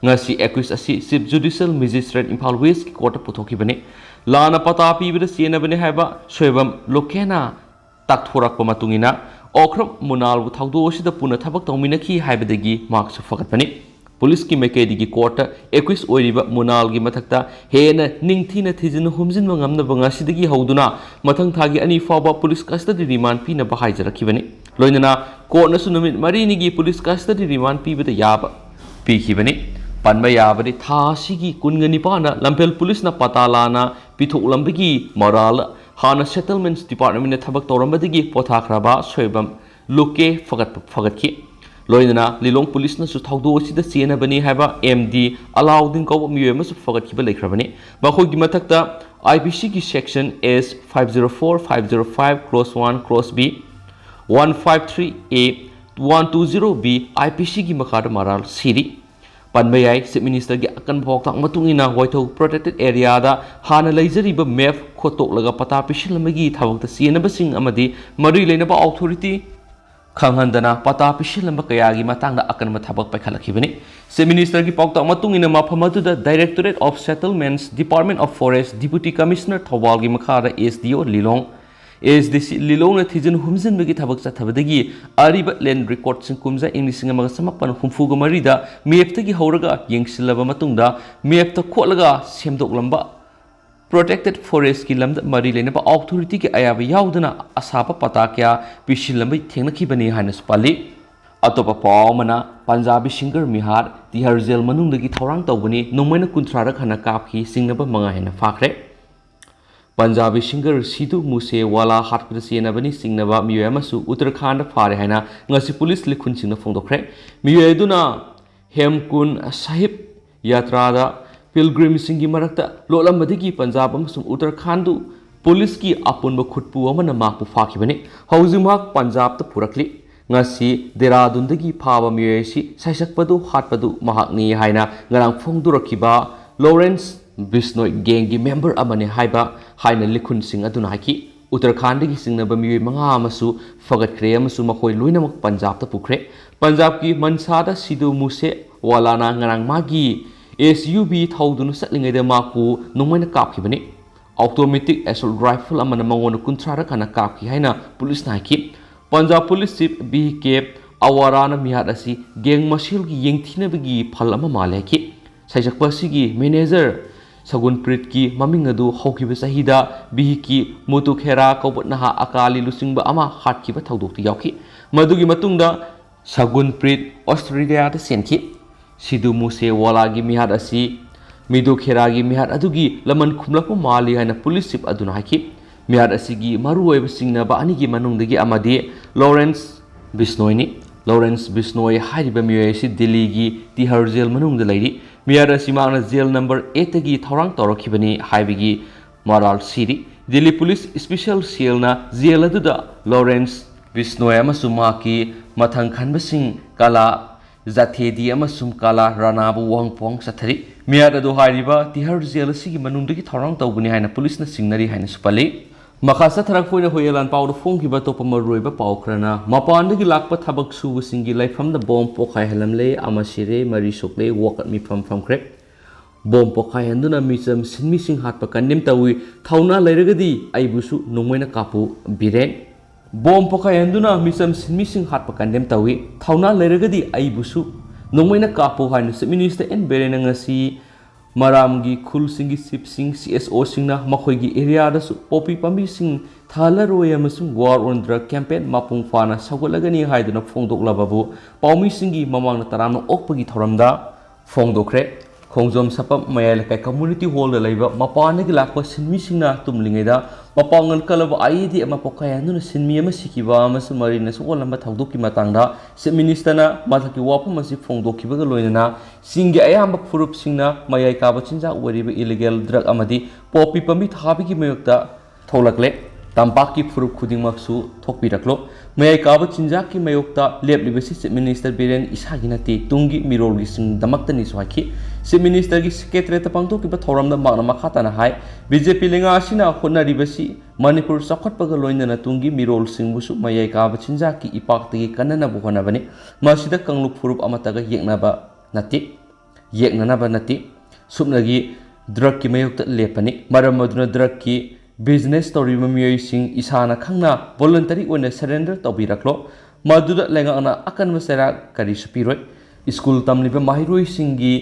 ꯉꯁꯤ ꯑꯦꯀ꯭ꯌꯨꯁ ꯑꯁꯤ ꯆꯤꯐ ꯖꯨꯗꯤꯁꯤꯌꯦꯜ ꯃꯦꯖꯤꯁꯇ꯭ꯔꯦꯠ ꯏꯝꯐꯥꯜ ꯋꯦꯁꯀꯤ ꯀꯣꯔꯠꯇ ꯄꯨꯊꯣꯛꯈꯤꯕꯅꯤ꯫ ꯂꯥꯟꯅ ꯄꯇꯥ ꯄꯤꯕꯗ ꯆꯦꯟꯅꯕꯅꯤ ꯍꯥꯏꯕ ꯁꯣꯏꯕꯝ ꯂꯨꯀꯦꯅ ꯇꯥꯛꯊꯣꯔꯛꯄ ꯃꯇꯨꯡ ꯏꯟꯅ ꯑꯣꯀ꯭ꯔꯝ ꯃꯨꯅꯥꯜꯕꯨ ꯊꯧꯗꯣꯛ ꯑꯁꯤꯗ ꯄꯨꯟꯅ ꯊꯕꯛ ꯇꯧꯃꯤꯟꯅꯈꯤ ꯍꯥꯏꯕꯗꯒꯤ ꯃꯍꯥꯛꯁꯨ ꯐꯒꯠꯄꯅꯤ꯫ ꯄꯨꯂꯤꯁꯀꯤ ꯃꯥꯏꯀꯩꯗꯒꯤ ꯀꯣꯔꯠꯇ ꯑꯦꯀ꯭ꯌꯨꯁ ꯑꯣꯏꯔꯤꯕ ꯃꯨꯅꯥꯜꯒꯤ ꯃꯊꯛꯇ ꯍꯦꯟꯅ ꯅꯤꯡꯊꯤꯅ ꯊꯤꯖꯤꯟ ꯍꯨꯝꯖꯤꯟꯕ ꯉꯝꯅꯕ ꯉꯁꯤꯗꯒꯤ ꯍꯧꯗꯨꯅ ꯃꯊꯪ ꯊꯥꯒꯤ ꯑꯅꯤ ꯐꯥꯎꯕ ꯄꯨꯂꯤꯁ ꯀꯁꯇꯗꯤ ꯔꯤꯃꯥꯟ ꯄꯤꯅꯕ ꯍꯥꯏꯖꯔꯛꯈꯤꯕꯅꯤ꯫ ꯂꯣꯏꯅꯅ ꯀꯣꯔꯠꯅꯁꯨ ꯅꯨꯃꯤꯠ ꯃꯔꯤꯅꯤꯒꯤ ꯄꯨꯂꯤꯁ ꯀꯁꯇꯗꯤ ꯔꯤꯃꯥꯟ ꯄꯤꯕꯗ ꯌꯥꯕ ꯄꯤꯈꯤꯕꯅꯤ꯫ ꯄꯟꯕ ꯌꯥꯕꯗꯤ ꯊꯥ ꯑꯁꯤꯒꯤ ꯀꯨꯟꯒ ꯅꯤꯄꯥꯟꯗ ꯂꯝꯐꯦꯜ ꯄꯨꯂꯤꯁꯅ ꯄꯇꯥ ꯂꯥꯟꯅ ꯄꯤꯊꯣꯛꯂꯝꯕꯒꯤ ꯃꯔꯥꯜ ꯍꯥꯟꯅ ꯁꯦꯇꯜꯃꯦꯟꯠꯁ ꯗꯤꯄꯥꯔꯠꯃꯦꯟꯠꯇ ꯊꯕꯛ ꯇꯧꯔꯝꯕꯗꯒꯤ ꯄꯣꯊꯥꯈ꯭ꯔꯕ ꯁꯣꯏꯕꯝ ꯂꯨꯀꯦ ꯐꯒꯠ-, ꯐꯒꯠꯈꯤ꯫ ꯂꯣꯏꯅꯅ ꯂꯤꯂꯣꯡ ꯄꯨꯂꯤꯁꯅꯁꯨ ꯊꯧꯗꯣꯛ ꯑꯁꯤꯗ ꯆꯦꯟꯅꯕꯅꯤ ꯍꯥꯏꯕ ꯑꯦꯝ ꯗꯤ ꯑꯂꯥꯎꯗꯤꯟ ꯀꯧꯕ ꯃꯤꯑꯣꯏ ꯑꯃꯁꯨ ꯐꯒꯠꯈꯤꯕ ꯂꯩꯈ꯭ꯔꯕꯅꯤ꯫ ꯃꯈꯣꯏꯒꯤ ꯃꯊꯛꯇ ꯑꯥꯏ ꯄꯤ ꯁꯤꯒꯤ section S five zero four, five zero five, clause one, clause B, one five three A, one two zero B I P C ꯒꯤ ꯃꯈꯥꯗ ꯃꯔꯥꯜ ꯁꯤꯔꯤ꯫ ꯄꯟꯕ ꯌꯥꯏ, Chief Minister ꯒꯤ ꯑꯀꯟꯕ ꯄꯥꯎꯇꯥꯛ ꯃꯇꯨꯡ ꯏꯟꯅ ꯋꯥꯏꯊꯧ Protected Area ꯗ ꯍꯥꯟꯅ ꯂꯩꯖꯔꯤꯕ map ꯈꯣꯠꯇꯣꯛꯂꯒ ꯄꯇꯥ ꯄꯤꯁꯤꯜꯂꯝꯕꯒꯤ ꯊꯕꯛꯇ ꯆꯦꯟꯅꯕꯁꯤꯡ ꯑꯃꯗꯤ ꯃꯔꯤ ꯂꯩꯅꯕ authority ꯈꯪꯍꯟꯗꯅ ꯄꯇꯥ ꯄꯤꯁꯤꯜꯂꯝꯕ ꯀꯌꯥꯒꯤ ꯃꯇꯥꯡꯗ ꯑꯀꯟꯕ ꯊꯕꯛ ꯄꯥꯏꯈꯠꯂꯛꯈꯤꯕꯅꯤ꯫ Chief Minister ꯒꯤ ꯄꯥꯎꯇꯥꯛ ꯃꯇꯨꯡ ꯏꯟꯅ ꯃꯐꯝ ꯑꯗꯨꯗ Directorate of Settlements, Department of Forest, Deputy Commissioner ꯊꯧꯕꯥꯜꯒꯤ ꯃꯈꯥꯗ S D O ꯂꯤꯂꯣꯡ, S D C ꯂꯤꯂꯣꯡꯅ ꯊꯤꯖꯤꯟ ꯍꯨꯝꯖꯤꯟꯕꯒꯤ ꯊꯕꯛ ꯆꯠꯊꯕꯗꯒꯤ ꯑꯔꯤꯕ land record ꯁꯤꯡ ꯀꯨꯝꯖꯥ ꯏꯪ ꯂꯤꯁꯤꯡ ꯑꯃꯒ ꯆꯃꯥꯄꯟ ꯍꯨꯝꯐꯨꯒ ꯃꯔꯤꯗ map ꯇꯒꯤ ꯍꯧꯔꯒ ꯌꯦꯡꯁꯤꯜꯂꯕ ꯃꯇꯨꯡꯗ map ꯇ ꯈꯣꯠꯂꯒ ꯁꯦꯝꯗꯣꯛꯂꯝꯕ Protected Forest ꯀꯤ ꯂꯝꯗ ꯃꯔꯤ ꯂꯩꯅꯕ authority ꯒꯤ ꯑꯌꯥꯕ ꯌꯥꯎꯗꯅ ꯑꯁꯥꯕ ꯄꯇꯥ ꯀꯌꯥ ꯄꯤꯁꯤꯜꯂꯝꯕ ꯊꯦꯡꯅꯈꯤꯕꯅꯤ ꯍꯥꯏꯅꯁꯨ ꯄꯜꯂꯤ꯫ ꯑꯇꯣꯞꯄ ꯄꯥꯎ ꯑꯃꯅ, ꯄꯟꯖꯥꯕꯤ singer ꯃꯤꯍꯥꯠ, ꯇꯤꯍꯥꯔ ꯖꯦꯜ ꯃꯅꯨꯡꯗꯒꯤ ꯊꯧꯔꯥꯡ ꯇꯧꯕꯅꯤ, ꯅꯣꯡꯃꯩꯅ ꯀꯨꯟꯊ꯭ꯔꯥꯔꯛ ꯍꯟꯅ ꯀꯥꯞꯈꯤ, ꯆꯤꯡꯅꯕ ꯃꯉꯥ ꯍꯦꯟꯅ ꯐꯥꯈ꯭ꯔꯦ꯫ ꯄꯟꯖꯥꯕꯤ singer ꯁꯤꯙꯨ ꯃꯨꯁꯦꯋꯥꯂꯥ ꯍꯥꯠꯄꯗ ꯆꯦꯟꯅꯕꯅꯤ ꯆꯤꯡꯅꯕ ꯃꯤꯑꯣꯏ ꯑꯃꯁꯨ ꯎꯠꯇꯔꯈꯥꯟꯗ ꯐꯥꯔꯦ ꯍꯥꯏꯅ ꯉꯁꯤ ꯄꯨꯂꯤꯁ ꯂꯤꯈꯨꯟꯁꯤꯡꯅ ꯐꯣꯡꯗꯣꯛꯈ꯭ꯔꯦ꯫ ꯃꯤꯑꯣꯏ ꯑꯗꯨꯅ ꯍꯦꯝꯀꯨꯟ ꯁꯥꯍꯤꯕ ꯌꯥꯇ꯭ꯔꯥꯗ pilgrim ꯁꯤꯡꯒꯤ ꯃꯔꯛꯇ ꯂꯣꯠꯂꯝꯕꯗꯒꯤ ꯄꯟꯖꯥꯕ ꯑꯃꯁꯨꯡ ꯎꯠꯇꯔꯈꯥꯟꯗꯨ ꯄꯨꯂꯤꯁꯀꯤ ꯑꯄꯨꯟꯕ ꯈꯨꯠꯄꯨ ꯑꯃꯅ ꯃꯍꯥꯛꯄꯨ ꯐꯥꯈꯤꯕꯅꯤ꯫ ꯍꯧꯖꯤꯛ ꯃꯍꯥꯛ ꯄꯟꯖꯥꯕꯇ ꯄꯨꯔꯛꯂꯤ꯫ ꯉꯁꯤ ꯗꯦꯔꯥꯗꯨꯟꯗꯒꯤ ꯐꯥꯕ ꯃꯤꯑꯣꯏ ꯑꯁꯤ ꯁꯩꯁꯛꯄꯗꯨ ꯍꯥꯠꯄꯗꯨ ꯃꯍꯥꯛꯅꯤ ꯍꯥꯏꯅ ꯉꯔꯥꯡ ꯐꯣꯡꯗꯣꯔꯛꯈꯤꯕ ꯂꯣꯔꯦꯟꯁ ꯕꯤꯁꯅꯣꯏ gang ꯒꯤ member ꯑꯃꯅꯤ ꯍꯥꯏꯕ ꯍꯥꯏꯅ ꯂꯤꯈꯨꯟꯁꯤꯡ ꯑꯗꯨꯅ ꯍꯥꯏꯈꯤ꯫ ꯎꯠꯇꯔꯈꯥꯟꯗꯒꯤ ꯆꯤꯡꯅꯕ ꯃꯤꯑꯣꯏ ꯃꯉꯥ ꯑꯃꯁꯨ ꯐꯒꯠꯈ꯭ꯔꯦ ꯑꯃꯁꯨꯡ ꯃꯈꯣꯏ ꯂꯣꯏꯅꯃꯛ ꯄꯟꯖꯥꯕꯇ ꯄꯨꯈ꯭ꯔꯦ꯫ ꯄꯟꯖꯥꯕꯀꯤ ꯃꯟꯁꯥꯗ ꯁꯤꯙꯨ ꯃꯨꯁꯦꯋꯥꯂꯥꯅ ꯉꯔꯥꯡ ꯃꯥꯒꯤ S U V ꯊꯧꯗꯨꯅ ꯆꯠꯂꯤꯉꯩꯗ ꯃꯍꯥꯛꯄꯨ ꯅꯣꯡꯃꯩꯅ ꯀꯥꯞꯈꯤꯕꯅꯤ꯫ Automatic assault rifle ꯑꯃꯅ ꯃꯉꯣꯟꯗ ꯀꯨꯟꯊ꯭ꯔꯥꯔꯛ ꯍꯟꯅ ꯀꯥꯞꯈꯤ ꯍꯥꯏꯅ ꯄꯨꯂꯤꯁꯅ ꯍꯥꯏꯈꯤ꯫ Punjab police chief B K ꯑꯋꯥꯔꯥꯅ ꯃꯤꯍꯥꯠ ꯑꯁꯤ gang ꯃꯁꯦꯜꯒꯤ ꯌꯦꯡꯊꯤꯅꯕꯒꯤ ꯐꯜ ꯑꯃ ꯃꯥꯜꯂꯦ ꯍꯥꯏꯈꯤ꯫ ꯁꯩꯁꯛꯄ ꯑꯁꯤꯒꯤ manager ꯁꯒꯨꯟꯄ꯭ꯔꯤꯠꯀꯤ ꯃꯃꯤꯡ ꯑꯗꯨ ꯍꯧꯈꯤꯕ ꯆꯍꯤꯗ ꯕꯤꯍꯤꯛꯀꯤ ꯃꯨꯇꯨꯈꯦꯔꯥ ꯀꯧꯕ ꯅꯍꯥ ꯑꯀꯥꯂꯤ ꯂꯨꯆꯤꯡꯕ ꯑꯃ ꯍꯥꯠꯈꯤꯕ ꯊꯧꯗꯣꯛꯇ ꯌꯥꯎꯈꯤ꯫ ꯃꯗꯨꯒꯤ ꯃꯇꯨꯡꯗ ꯁꯒꯨꯟꯄ꯭ꯔꯤꯠ ꯑꯣꯁꯇ꯭ꯔꯦꯂꯤꯌꯥꯗ ꯆꯦꯟꯈꯤ꯫ ꯁꯤꯙꯨ ꯃꯨꯁꯦꯋꯥꯂꯥꯒꯤ ꯃꯤꯍꯥꯠ ꯑꯁꯤ ꯃꯤꯗꯨꯈꯦꯔꯥꯒꯤ ꯃꯤꯍꯥꯠ ꯑꯗꯨꯒꯤ ꯂꯃꯟ ꯈꯨꯝꯂꯛꯄ ꯃꯥꯜꯂꯤ ꯍꯥꯏꯅ ꯄꯨꯂꯤꯁ chief ꯑꯗꯨꯅ ꯍꯥꯏꯈꯤ꯫ ꯃꯤꯍꯥꯠ ꯑꯁꯤꯒꯤ ꯃꯔꯨꯑꯣꯏꯕ ꯆꯤꯡꯅꯕ ꯑꯅꯤꯒꯤ ꯃꯅꯨꯡꯗꯒꯤ ꯑꯃꯗꯤ ꯂꯣꯔꯦꯟꯁ ꯕꯤꯁꯅꯣꯏꯅꯤ꯫ ꯂꯣꯔꯦꯟꯁ ꯕꯤꯁꯅꯣꯏ ꯍꯥꯏꯔꯤꯕ ꯃꯤꯑꯣꯏ ꯑꯁꯤ ꯗꯤꯜꯂꯤꯒꯤ ꯇꯤꯍꯥꯔ ꯖꯦꯜ ꯃꯅꯨꯡꯗ ꯂꯩꯔꯤ꯫ ꯃꯤꯍꯥꯠ ꯑꯁꯤ ꯃꯍꯥꯛꯅ ꯖꯦꯜ number eight ꯇꯒꯤ ꯊꯧꯔꯥꯡ ꯇꯧꯔꯛꯈꯤꯕꯅꯤ ꯍꯥꯏꯕꯒꯤ ꯃꯔꯥꯜ ꯁꯤꯔꯤ꯫ ꯗꯤꯜꯂꯤ ꯄꯨꯂꯤꯁ special cell ꯅ ꯖꯦꯜ ꯑꯗꯨꯗ ꯂꯣꯔꯦꯟꯁ ꯕꯤꯁꯅꯣꯏ ꯑꯃꯁꯨꯡ ꯃꯍꯥꯛꯀꯤ ꯃꯊꯪ ꯈꯟꯕꯁꯤꯡ ꯀꯥꯂꯥ ꯖꯥꯊꯦꯗꯤ ꯑꯃꯁꯨꯡ ꯀꯥꯂꯥ ꯔꯥꯅꯥꯕꯨ ꯋꯥꯍꯪ ꯄꯨꯋꯥꯍꯪ ꯆꯠꯊꯔꯤ꯫ ꯃꯤꯌꯥꯠ ꯑꯗꯨ ꯍꯥꯏꯔꯤꯕ ꯇꯤꯍꯔ ꯖꯦꯜ ꯑꯁꯤꯒꯤ ꯃꯅꯨꯡꯗꯒꯤ ꯊꯧꯔꯥꯡ ꯇꯧꯕꯅꯤ ꯍꯥꯏꯅ ꯄꯨꯂꯤꯁꯅ ꯆꯤꯡꯅꯔꯤ ꯍꯥꯏꯅꯁꯨ ꯄꯜꯂꯤ꯫ ꯃꯈꯥ ꯆꯠꯊꯔꯛꯄ ꯑꯣꯏꯅ ꯍꯨꯏꯌꯦꯟ ꯂꯥꯟꯄꯥꯎꯗ ꯐꯣꯡꯈꯤꯕ ꯑꯇꯣꯞꯄ ꯃꯔꯨꯑꯣꯏꯕ ꯄꯥꯎ ꯈꯔꯅ, ꯃꯄꯥꯟꯗꯒꯤ ꯂꯥꯛꯄ ꯊꯕꯛ ꯁꯨꯕꯁꯤꯡꯒꯤ ꯂꯩꯐꯝꯗ ꯕꯣꯝ ꯄꯣꯈꯥꯏꯍꯜꯂꯝꯂꯦ, ꯑꯃ ꯁꯤꯔꯦ, ꯃꯔꯤ ꯁꯣꯛꯂꯦ, ꯋꯥꯀꯠ ꯃꯤꯐꯝ ꯐꯝꯈ꯭ꯔꯦ꯫ ꯕꯣꯝ ꯄꯣꯈꯥꯏꯍꯟꯗꯨꯅ ꯃꯤꯆꯝ ꯁꯤꯟꯃꯤꯁꯤꯡ ꯍꯥꯠꯄ ꯀꯟꯗꯦꯝ ꯇꯧꯏ, ꯊꯧꯅꯥ ꯂꯩꯔꯒꯗꯤ ꯑꯩꯕꯨꯁꯨ ꯅꯣꯡꯃꯩꯅ ꯀꯥꯞꯄꯨ, ꯕꯤꯔꯦꯟ꯫ ꯕꯣꯝ ꯄꯣꯈꯥꯏꯍꯟꯗꯨꯅ ꯃꯤꯆꯝ ꯁꯤꯟꯃꯤꯁꯤꯡ ꯍꯥꯠꯄ ꯀꯟꯗꯦꯝ ꯇꯧꯏ, ꯊꯧꯅꯥ ꯂꯩꯔꯒꯗꯤ ꯑꯩꯕꯨꯁꯨ ꯅꯣꯡꯃꯩꯅ ꯀꯥꯞꯄꯨ ꯍꯥꯏꯅ Chief Minister ꯑꯦꯟ ꯕꯤꯔꯦꯟꯅ ꯉꯁꯤ ꯃꯔꯥꯝꯒꯤ ꯈꯨꯜꯁꯤꯡꯒꯤ chiefꯁꯤꯡ, C S Oꯁꯤꯡꯅ ꯃꯈꯣꯏꯒꯤ areaꯗꯁꯨ ꯄꯣꯄꯤ ꯄꯥꯝꯕꯤꯁꯤꯡ ꯊꯥꯍꯜꯂꯔꯣꯏ ꯑꯃꯁꯨꯡ War on Drug campaign ꯃꯄꯨꯡ ꯐꯥꯅ ꯁꯧꯒꯠꯂꯒꯅꯤ ꯍꯥꯏꯗꯨꯅ ꯐꯣꯡꯗꯣꯛꯂꯕꯕꯨ ꯄꯥꯎꯃꯤꯁꯤꯡꯒꯤ ꯃꯃꯥꯡꯗ ꯇꯔꯥꯝꯅ ꯑꯣꯛꯄꯒꯤ ꯊꯧꯔꯝꯗ ꯐꯣꯡꯗꯣꯛꯈ꯭ꯔꯦ꯫ ꯈꯣꯡꯖꯣꯝ ꯁꯄꯝ ꯃꯌꯥꯏ ꯂꯩꯀꯥꯏ community hallꯗ ꯂꯩꯕ ꯃꯄꯥꯟꯗꯒꯤ ꯂꯥꯛꯄ ꯁꯤꯟꯃꯤꯁꯤꯡꯅ ꯇꯨꯝꯂꯤꯉꯩꯗ ꯃꯄꯥꯡꯒꯜ ꯀꯜꯂꯕ I E D ꯑꯃ ꯄꯣꯈꯥꯏꯍꯟꯗꯨꯅ ꯁꯤꯟꯃꯤ ꯑꯃ ꯁꯤꯈꯤꯕ ꯑꯃꯁꯨꯡ ꯃꯔꯤꯅ ꯁꯣꯛꯍꯜꯂꯝꯕ ꯊꯧꯗꯣꯛꯀꯤ ꯃꯇꯥꯡꯗ Chief Ministerꯅ ꯃꯊꯛꯀꯤ ꯋꯥꯐꯝ ꯑꯁꯤ ꯐꯣꯡꯗꯣꯛꯈꯤꯕꯒ ꯂꯣꯏꯅꯅ ꯆꯤꯡꯒꯤ ꯑꯌꯥꯝꯕ ꯐꯨꯔꯨꯞꯁꯤꯡꯅ ꯃꯌꯥꯏ ꯀꯥꯕ ꯆꯤꯟꯖꯥꯛ ꯑꯣꯏꯔꯤꯕ illegal drug ꯑꯃꯗꯤ ꯄꯣꯄꯤ ꯄꯥꯝꯕꯤ ꯊꯥꯕꯒꯤ ꯃꯥꯌꯣꯛꯇ ꯊꯣꯛꯂꯛꯂꯦ꯫ ꯇꯝꯄꯥꯛꯀꯤ ꯐꯨꯔꯨꯞ ꯈꯨꯗꯤꯡꯃꯛꯁꯨ ꯊꯣꯛꯄꯤꯔꯛꯂꯣ꯫ ꯃꯌꯥꯏ ꯀꯥꯕ ꯆꯤꯟꯖꯥꯛꯀꯤ ꯃꯥꯌꯣꯛꯇ ꯂꯦꯞꯂꯤꯕꯁꯤ Chief Minister ꯕꯤꯔꯦꯟ ꯏꯁꯥꯒꯤ ꯅꯠꯇꯦ, ꯇꯨꯡꯒꯤ ꯃꯤꯔꯣꯜꯒꯤꯁꯤꯡꯗꯃꯛꯇꯅꯤꯁꯨ ꯍꯥꯏꯈꯤ꯫ Chief Ministerꯒꯤ Secretariatꯇ ꯄꯥꯡꯊꯣꯛꯈꯤꯕ ꯊꯧꯔꯝꯗ ꯃꯍꯥꯛꯅ ꯃꯈꯥ ꯇꯥꯅ ꯍꯥꯏ, B J P ꯂꯩꯉꯥꯛ ꯑꯁꯤꯅ ꯍꯣꯠꯅꯔꯤꯕꯁꯤ ꯃꯅꯤꯄꯨꯔ ꯆꯥꯎꯈꯠꯄꯒ ꯂꯣꯏꯅꯅ ꯇꯨꯡꯒꯤ ꯃꯤꯔꯣꯜꯁꯤꯡꯕꯨꯁꯨ ꯃꯌꯥꯏ ꯀꯥꯕ ꯆꯤꯟꯖꯥꯛꯀꯤ ꯏꯄꯥꯛꯇꯒꯤ ꯀꯟꯅꯅꯕ ꯍꯣꯠꯅꯕꯅꯤ꯫ ꯃꯁꯤꯗ ꯀꯥꯡꯂꯨꯞ ꯐꯨꯔꯨꯞ ꯑꯃꯠꯇꯒ ꯌꯦꯛꯅꯕ ꯅꯠꯇꯦ꯫ ꯌꯦꯛꯅꯅꯕ ꯅꯠꯇꯦ꯫ ꯁꯨꯞꯅꯒꯤ drugꯀꯤ ꯃꯥꯌꯣꯛꯇ ꯂꯦꯞꯄꯅꯤ꯫ ꯃꯔꯝ ꯑꯗꯨꯅ drugꯀꯤ business ꯇꯧꯔꯤꯕ ꯃꯤꯑꯣꯏꯁꯤꯡ ꯏꯁꯥꯅ ꯈꯪꯅ voluntary ꯑꯣꯏꯅ surrender ꯇꯧꯕꯤꯔꯛꯂꯣ꯫ ꯃꯗꯨꯗ ꯂꯩꯉꯥꯛꯅ ꯑꯀꯟꯕ ꯆꯩꯔꯥꯛ ꯀꯔꯤꯁꯨ ꯄꯤꯔꯣꯏ꯫ School ꯇꯝꯂꯤꯕ ꯃꯍꯩꯔꯣꯏꯁꯤꯡꯒꯤ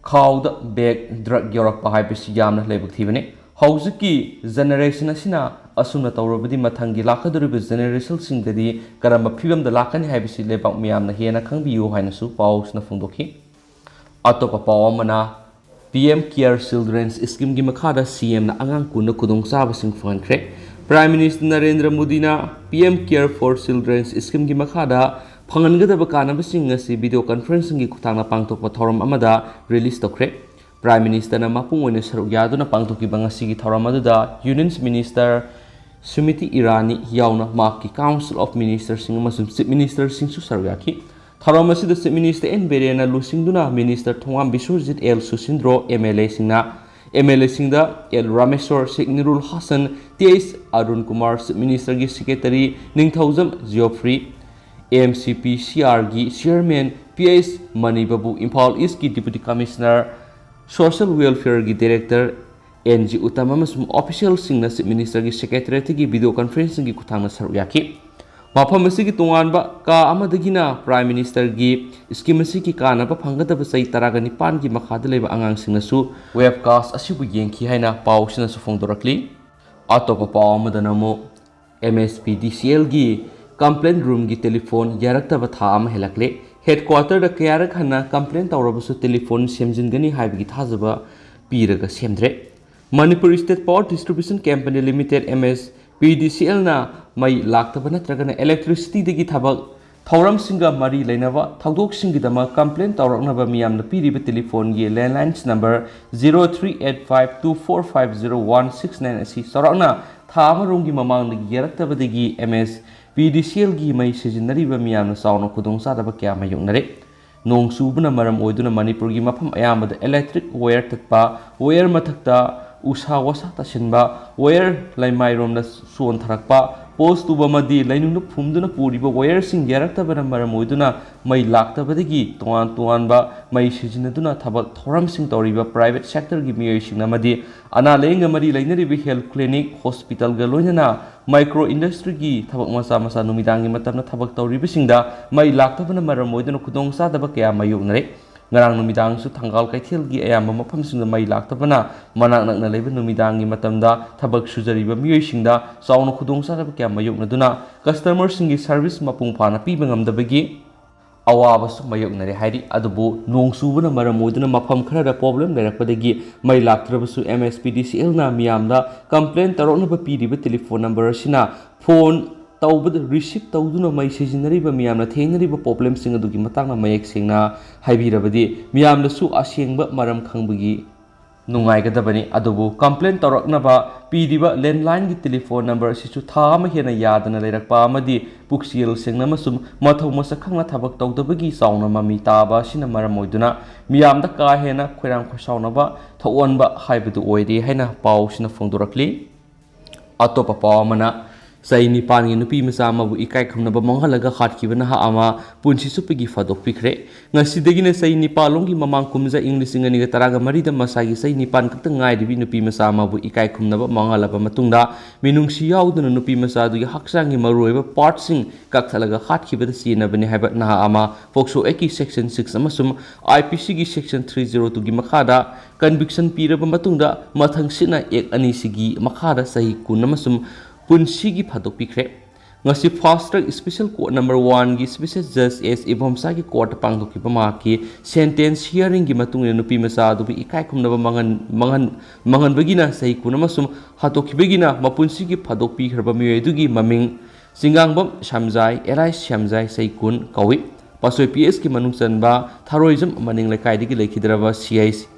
ꯈꯥꯎꯗ bag drug ꯌꯥꯎꯔꯛꯄ ꯍꯥꯏꯕꯁꯤ ꯌꯥꯝꯅ ꯂꯥꯏꯕꯛ ꯊꯤꯕꯅꯤ꯫ ꯍꯧꯖꯤꯛꯀꯤ generation ꯑꯁꯤꯅ ꯑꯁꯨꯝꯅ ꯇꯧꯔꯕꯗꯤ ꯃꯊꯪꯒꯤ ꯂꯥꯛꯀꯗꯧꯔꯤꯕ generationꯁꯤꯡꯗꯗꯤ ꯀꯔꯝꯕ ꯐꯤꯕꯝꯗ ꯂꯥꯛꯀꯅꯤ ꯍꯥꯏꯕꯁꯤ ꯂꯩꯕꯥꯛ ꯃꯤꯌꯥꯝꯅ ꯍꯦꯟꯅ ꯈꯪꯕꯤꯌꯨ ꯍꯥꯏꯅꯁꯨ ꯄꯥꯎꯁꯤꯅ ꯐꯣꯡꯗꯣꯛꯈꯤ꯫ ꯑꯇꯣꯞꯄ ꯄꯥꯎ ꯑꯃꯅ, P M Care Children's Schemeꯒꯤ ꯃꯈꯥꯗ C Mꯅ ꯑꯉꯥꯡ ꯀꯨꯟꯗ ꯈꯨꯗꯣꯡꯆꯥꯕꯁꯤꯡ ꯐꯪꯍꯟꯈ꯭ꯔꯦ꯫ Prime Minister ꯅꯔꯦꯟꯗ꯭ꯔ ꯃꯣꯗꯤꯅ P M Care for Children's Schemeꯒꯤ ꯃꯈꯥꯗ ꯐꯪꯍꯟꯒꯗꯕ ꯀꯥꯟꯅꯕꯁꯤꯡ ꯑꯁꯤ video conferencingꯒꯤ ꯈꯨꯠꯊꯥꯡꯗ ꯄꯥꯡꯊꯣꯛꯄ ꯊꯧꯔꯝ ꯑꯃꯗ release ꯇꯧꯈ꯭ꯔꯦ꯫ Prime Ministerꯅ ꯃꯄꯨꯡ ꯑꯣꯏꯅ ꯁꯔꯨꯛ ꯌꯥꯗꯨꯅ ꯄꯥꯡꯊꯣꯛꯈꯤꯕ ꯉꯁꯤꯒꯤ ꯊꯧꯔꯝ ꯑꯗꯨꯗ Union Minister ꯁ꯭ꯔꯤꯃꯤꯇꯤ ꯏꯔꯥꯅꯤ ꯌꯥꯎꯅ ꯃꯍꯥꯛꯀꯤ Council of Ministerꯁꯤꯡ ꯑꯃꯁꯨꯡ Chief Ministerꯁꯤꯡꯁꯨ ꯁꯔꯨꯛ ꯌꯥꯈꯤ꯫ ꯊꯧꯔꯝ ꯑꯁꯤꯗ Chief Minister ꯑꯦꯟ ꯕꯤꯔꯦꯟꯅ ꯂꯨꯆꯤꯡꯗꯨꯅ Minister ꯊꯣꯉꯥꯝ ꯕꯤꯁ꯭ꯋꯖꯤꯠ ꯑꯦꯜ ꯁꯨꯁꯤꯟꯗ꯭ꯔꯣ, MLAꯁꯤꯡꯅ MLAꯁꯤꯡꯗ L Rameshwar, Sheikh Nurul Hasan, T H Arun Kumar, Chief Ministerꯒꯤ Secretary ꯅꯤꯡꯊꯧꯖꯝ ꯖꯤꯑꯣꯐ꯭ꯔꯤ, MCPCRꯒꯤ Chairman P H Manibabu, Imphal ꯏꯁ꯭ꯠꯀꯤ Deputy Commissioner, Social Welfareꯒꯤ Director ꯑꯦꯟ ꯖꯤ ꯎꯇꯝ ꯑꯃꯁꯨꯡ officialꯁꯤꯡꯅ Chief Ministerꯒꯤ Secretariatꯒꯤ video conferencingꯒꯤ ꯈꯨꯠꯊꯥꯡꯗ ꯁꯔꯨꯛ ꯌꯥꯈꯤ꯫ ꯃꯐꯝ ꯑꯁꯤꯒꯤ ꯇꯣꯉꯥꯟꯕ ꯀꯥ ꯑꯃꯗꯒꯤꯅ Prime Ministerꯒꯤ scheme ꯑꯁꯤꯒꯤ ꯀꯥꯟꯅꯕ ꯐꯪꯒꯗꯕ ꯆꯍꯤ ꯇꯔꯥꯒ ꯅꯤꯄꯥꯟꯒꯤ ꯃꯈꯥꯗ ꯂꯩꯕ ꯑꯉꯥꯡꯁꯤꯡꯅꯁꯨ webcast ꯑꯁꯤꯕꯨ ꯌꯦꯡꯈꯤ ꯍꯥꯏꯅ ꯄꯥꯎꯁꯤꯅꯁꯨ ꯐꯣꯡꯗꯣꯔꯛꯂꯤ꯫ ꯑꯇꯣꯞꯄ ꯄꯥꯎ ꯑꯃꯗꯅ ꯑꯃꯨꯛ MSPDCLꯒꯤ complaint roomꯒꯤ telephone ꯌꯥꯔꯛꯇꯕ ꯊꯥ ꯑꯃ ꯍꯦꯜꯂꯛꯂꯦ꯫ Headquarterꯗ ꯀꯌꯥꯔꯛ ꯍꯟꯅ complaint ꯇꯧꯔꯕꯁꯨ telephone ꯁꯦꯝꯖꯤꯟꯒꯅꯤ ꯍꯥꯏꯕꯒꯤ ꯊꯥꯖꯕ ꯄꯤꯔꯒ ꯁꯦꯝꯗ꯭ꯔꯦ꯫ Manipur State Power Distribution Company Limited, MSPDCLꯅ ꯃꯩ ꯂꯥꯛꯇꯕ ꯅꯠꯇ꯭ꯔꯒꯅ electricityꯗꯒꯤ ꯊꯕꯛ ꯊꯧꯔꯝꯁꯤꯡꯒ ꯃꯔꯤ ꯂꯩꯅꯕ ꯊꯧꯗꯣꯛꯁꯤꯡꯒꯤꯗꯃꯛ complaint ꯇꯧꯔꯛꯅꯕ ꯃꯤꯌꯥꯝꯅ ꯄꯤꯔꯤꯕ telephoneꯒꯤ landlines number zero three eight five two four five zero one six nine ꯑꯁꯤ ꯆꯥꯎꯔꯥꯛꯅ ꯊꯥ ꯑꯃꯔꯣꯝꯒꯤ ꯃꯃꯥꯡꯗꯒꯤ ꯌꯥꯔꯛꯇꯕꯗꯒꯤ MSPDCLꯒꯤ ꯃꯩ ꯁꯤꯖꯤꯟꯅꯔꯤꯕ ꯃꯤꯌꯥꯝꯅ ꯆꯥꯎꯅ ꯈꯨꯗꯣꯡꯆꯥꯗꯕ ꯀꯌꯥ ꯃꯥꯌꯣꯛꯅꯔꯦ꯫ ꯅꯣꯡ ꯆꯨꯕꯅ ꯃꯔꯝ ꯑꯣꯏꯗꯨꯅ ꯃꯅꯤꯄꯨꯔꯒꯤ ꯃꯐꯝ ꯑꯌꯥꯝꯕꯗ electric wire ꯇꯠꯄ, wire ꯃꯊꯛꯇ ꯎꯁꯥ ꯋꯥꯁꯥ ꯇꯥꯁꯤꯟꯕ, wire ꯂꯩꯃꯥꯏꯔꯣꯝꯗ ꯆꯣꯟꯊꯔꯛꯄ, post ꯇꯨꯕ ꯑꯃꯗꯤ ꯂꯩꯅꯨꯡꯗ ꯐꯨꯝꯗꯨꯅ ꯄꯨꯔꯤꯕ wireꯁꯤꯡ ꯌꯥꯔꯛꯇꯕꯅ ꯃꯔꯝ ꯑꯣꯏꯗꯨꯅ ꯃꯩ ꯂꯥꯛꯇꯕꯗꯒꯤ ꯇꯣꯉꯥꯟ ꯇꯣꯉꯥꯟꯕ ꯃꯩ ꯁꯤꯖꯤꯟꯅꯗꯨꯅ ꯊꯕꯛ ꯊꯧꯔꯝꯁꯤꯡ ꯇꯧꯔꯤꯕ private sectorꯒꯤ ꯃꯤꯑꯣꯏꯁꯤꯡ ꯑꯃꯗꯤ ꯑꯅꯥ ꯂꯥꯌꯦꯡꯒ ꯃꯔꯤ ꯂꯩꯅꯔꯤꯕ health clinic, hospitalꯒ ꯂꯣꯏꯅꯅ micro industryꯒꯤ ꯊꯕꯛ ꯃꯆꯥ ꯃꯆꯥ ꯅꯨꯃꯤꯗꯥꯡꯒꯤ ꯃꯇꯝꯗ ꯊꯕꯛ ꯇꯧꯔꯤꯕꯁꯤꯡꯗ ꯃꯩ ꯂꯥꯛꯇꯕꯅ ꯃꯔꯝ ꯑꯣꯏꯗꯨꯅ ꯈꯨꯗꯣꯡꯆꯥꯗꯕ ꯀꯌꯥ ꯃꯥꯌꯣꯛꯅꯔꯦ꯫ ꯉꯔꯥꯡ ꯅꯨꯃꯤꯗꯥꯡꯁꯨ ꯊꯪꯒꯥꯜ ꯀꯩꯊꯦꯜꯒꯤ ꯑꯌꯥꯝꯕ ꯃꯐꯝꯁꯤꯡꯗ ꯃꯩ ꯂꯥꯛꯇꯕꯅ ꯃꯅꯥꯛ ꯅꯛꯅ ꯂꯩꯕ ꯅꯨꯃꯤꯗꯥꯡꯒꯤ ꯃꯇꯝꯗ ꯊꯕꯛ ꯁꯨꯖꯔꯤꯕ ꯃꯤꯑꯣꯏꯁꯤꯡꯗ ꯆꯥꯎꯅ ꯈꯨꯗꯣꯡꯆꯥꯗꯕ ꯀꯌꯥ ꯃꯥꯌꯣꯛꯅꯗꯨꯅ customerꯁꯤꯡꯒꯤ service ꯃꯄꯨꯡ ꯐꯥꯅ ꯄꯤꯕ ꯉꯝꯗꯕꯒꯤ ꯑꯋꯥꯕꯁꯨ ꯃꯥꯌꯣꯛꯅꯔꯦ ꯍꯥꯏꯔꯤ꯫ ꯑꯗꯨꯕꯨ ꯅꯣꯡ ꯆꯨꯕꯅ ꯃꯔꯝ ꯑꯣꯏꯗꯨꯅ ꯃꯐꯝ ꯈꯔꯗ problem ꯂꯩꯔꯛꯄꯗꯒꯤ ꯃꯩ ꯂꯥꯛꯇ꯭ꯔꯕꯁꯨ MSPDCLꯅ ꯃꯤꯌꯥꯝꯗ complaint ꯇꯧꯔꯛꯅꯕ ꯄꯤꯔꯤꯕ telephone number ꯑꯁꯤꯅ phone ꯇꯧꯕꯗ receive ꯇꯧꯗꯨꯅ ꯃꯩ ꯁꯤꯖꯤꯟꯅꯔꯤꯕ ꯃꯤꯌꯥꯝꯅ ꯊꯦꯡꯅꯔꯤꯕ problemꯁꯤꯡ ꯑꯗꯨꯒꯤ ꯃꯇꯥꯡꯗ ꯃꯌꯦꯛ ꯁꯦꯡꯅ ꯍꯥꯏꯕꯤꯔꯕꯗꯤ ꯃꯤꯌꯥꯝꯅꯁꯨ ꯑꯁꯦꯡꯕ ꯃꯔꯝ ꯈꯪꯕꯒꯤ ꯅꯨꯡꯉꯥꯏꯒꯗꯕꯅꯤ꯫ ꯑꯗꯨꯕꯨ complain ꯇꯧꯔꯛꯅꯕ ꯄꯤꯔꯤꯕ landlineꯒꯤ telephone number ꯑꯁꯤꯁꯨ ꯊꯥ ꯑꯃ ꯍꯦꯟꯅ ꯌꯥꯗꯅ ꯂꯩꯔꯛꯄ ꯑꯃꯗꯤ ꯄꯨꯛꯆꯦꯜ ꯁꯦꯡꯅ ꯑꯃꯁꯨꯡ ꯃꯊꯧ ꯃꯁꯛ ꯈꯪꯅ ꯊꯕꯛ ꯇꯧꯗꯕꯒꯤ ꯆꯥꯎꯅ ꯃꯃꯤ ꯇꯥꯕ ꯑꯁꯤꯅ ꯃꯔꯝ ꯑꯣꯏꯗꯨꯅ ꯃꯤꯌꯥꯝꯗ ꯀꯥ ꯍꯦꯟꯅ ꯈꯣꯏꯔꯥꯡ ꯈꯣꯏꯁꯥꯎꯅꯕ ꯊꯣꯛꯍꯟꯕ ꯍꯥꯏꯕꯗꯨ ꯑꯣꯏꯔꯦ ꯍꯥꯏꯅ ꯄꯥꯎꯁꯤꯅ ꯐꯣꯡꯗꯣꯔꯛꯂꯤ꯫ ꯑꯇꯣꯞꯄ ꯄꯥꯎ ꯑꯃꯅ, ꯆꯍꯤ ꯅꯤꯄꯥꯟꯒꯤ ꯅꯨꯄꯤ ꯃꯆꯥ ꯑꯃꯕꯨ ꯏꯀꯥꯏ ꯈꯨꯝꯅꯕ ꯃꯥꯡꯍꯜꯂꯒ ꯍꯥꯠꯈꯤꯕ ꯅꯍꯥ ꯑꯃ ꯄꯨꯟꯁꯤ ꯆꯨꯞꯄꯒꯤ ꯐꯥꯗꯣꯛꯄꯤꯈ꯭ꯔꯦ꯫ ꯉꯁꯤꯗꯒꯤꯅ ꯆꯍꯤ ꯅꯤꯄꯥꯟ ꯂꯣꯝꯒꯤ ꯃꯃꯥꯡ ꯀꯨꯝꯖꯥ ꯏꯪ ꯂꯤꯁꯤꯡ ꯑꯅꯤꯒ ꯇꯔꯥꯒ ꯃꯔꯤꯗ ꯃꯁꯥꯒꯤ ꯆꯍꯤ ꯅꯤꯄꯥꯟ ꯈꯛꯇ ꯉꯥꯏꯔꯤꯕꯤ ꯅꯨꯄꯤ ꯃꯆꯥ ꯑꯃꯕꯨ ꯏꯀꯥꯏ ꯈꯨꯝꯅꯕ ꯃꯥꯡꯍꯜꯂꯕ ꯃꯇꯨꯡꯗ, ꯃꯤꯅꯨꯡꯁꯤ ꯌꯥꯎꯗꯅ ꯅꯨꯄꯤ ꯃꯆꯥ ꯑꯗꯨꯒꯤ ꯍꯛꯆꯥꯡꯒꯤ ꯃꯔꯨꯑꯣꯏꯕ partꯁꯤꯡ ꯀꯛꯊꯠꯂꯒ ꯍꯥꯠꯈꯤꯕꯗ ꯆꯦꯟꯅꯕꯅꯤ ꯍꯥꯏꯕ ꯅꯍꯥ ꯑꯃ POCSO Actꯀꯤ Section six ꯑꯃꯁꯨꯡ IPCꯒꯤ Section three zero twoꯒꯤ ꯃꯈꯥꯗ conviction ꯄꯤꯔꯕ ꯃꯇꯨꯡꯗ, ꯃꯊꯪꯁꯤꯠꯅ Act ꯑꯅꯤꯁꯤꯒꯤ ꯃꯈꯥꯗ ꯆꯍꯤ ꯀꯨꯟ ꯑꯃꯁꯨꯡ ꯄꯨꯟꯁꯤꯒꯤ ꯐꯥꯗꯣꯛꯄꯤꯈ꯭ꯔꯦ꯫ ꯉꯁꯤ Fast Track Special Court number oneꯒꯤ Special Judge S ꯏꯕꯣꯝꯆꯥꯒꯤ courtꯇ ꯄꯥꯡꯊꯣꯛꯈꯤꯕ ꯃꯍꯥꯛꯀꯤ sentence hearingꯒꯤ ꯃꯇꯨꯡ ꯏꯟꯅ, ꯅꯨꯄꯤ ꯃꯆꯥ ꯑꯗꯨꯕꯨ ꯏꯀꯥꯏ ꯈꯨꯝꯅꯕ ꯃꯥꯡꯍꯟ-, ꯃꯥꯡꯍꯟ-, ꯃꯥꯡꯍꯟꯕꯒꯤꯅ ꯆꯍꯤ ꯀꯨꯟ ꯑꯃꯁꯨꯡ ꯍꯥꯠꯇꯣꯛꯈꯤꯕꯒꯤꯅ ꯃꯄꯨꯟꯁꯤꯒꯤ ꯐꯥꯗꯣꯛꯄꯤꯈ꯭ꯔꯕ ꯃꯤꯑꯣꯏ ꯑꯗꯨꯒꯤ ꯃꯃꯤꯡ ꯆꯤꯡꯉꯥꯡꯕꯝ ꯁ꯭ꯌꯥꯝꯖꯥꯏ, alias ꯁ꯭ꯌꯥꯝꯖꯥꯏ, ꯆꯍꯤ ꯀꯨꯟ ꯀꯧꯏ꯫ ꯄꯥꯠꯁꯣꯏ PHꯀꯤ ꯃꯅꯨꯡ ꯆꯟꯕ ꯊꯔꯣꯏꯖꯝ ꯃꯅꯤꯡ ꯂꯩꯀꯥꯏꯗꯒꯤ ꯂꯩꯈꯤꯗ꯭ꯔꯕ CI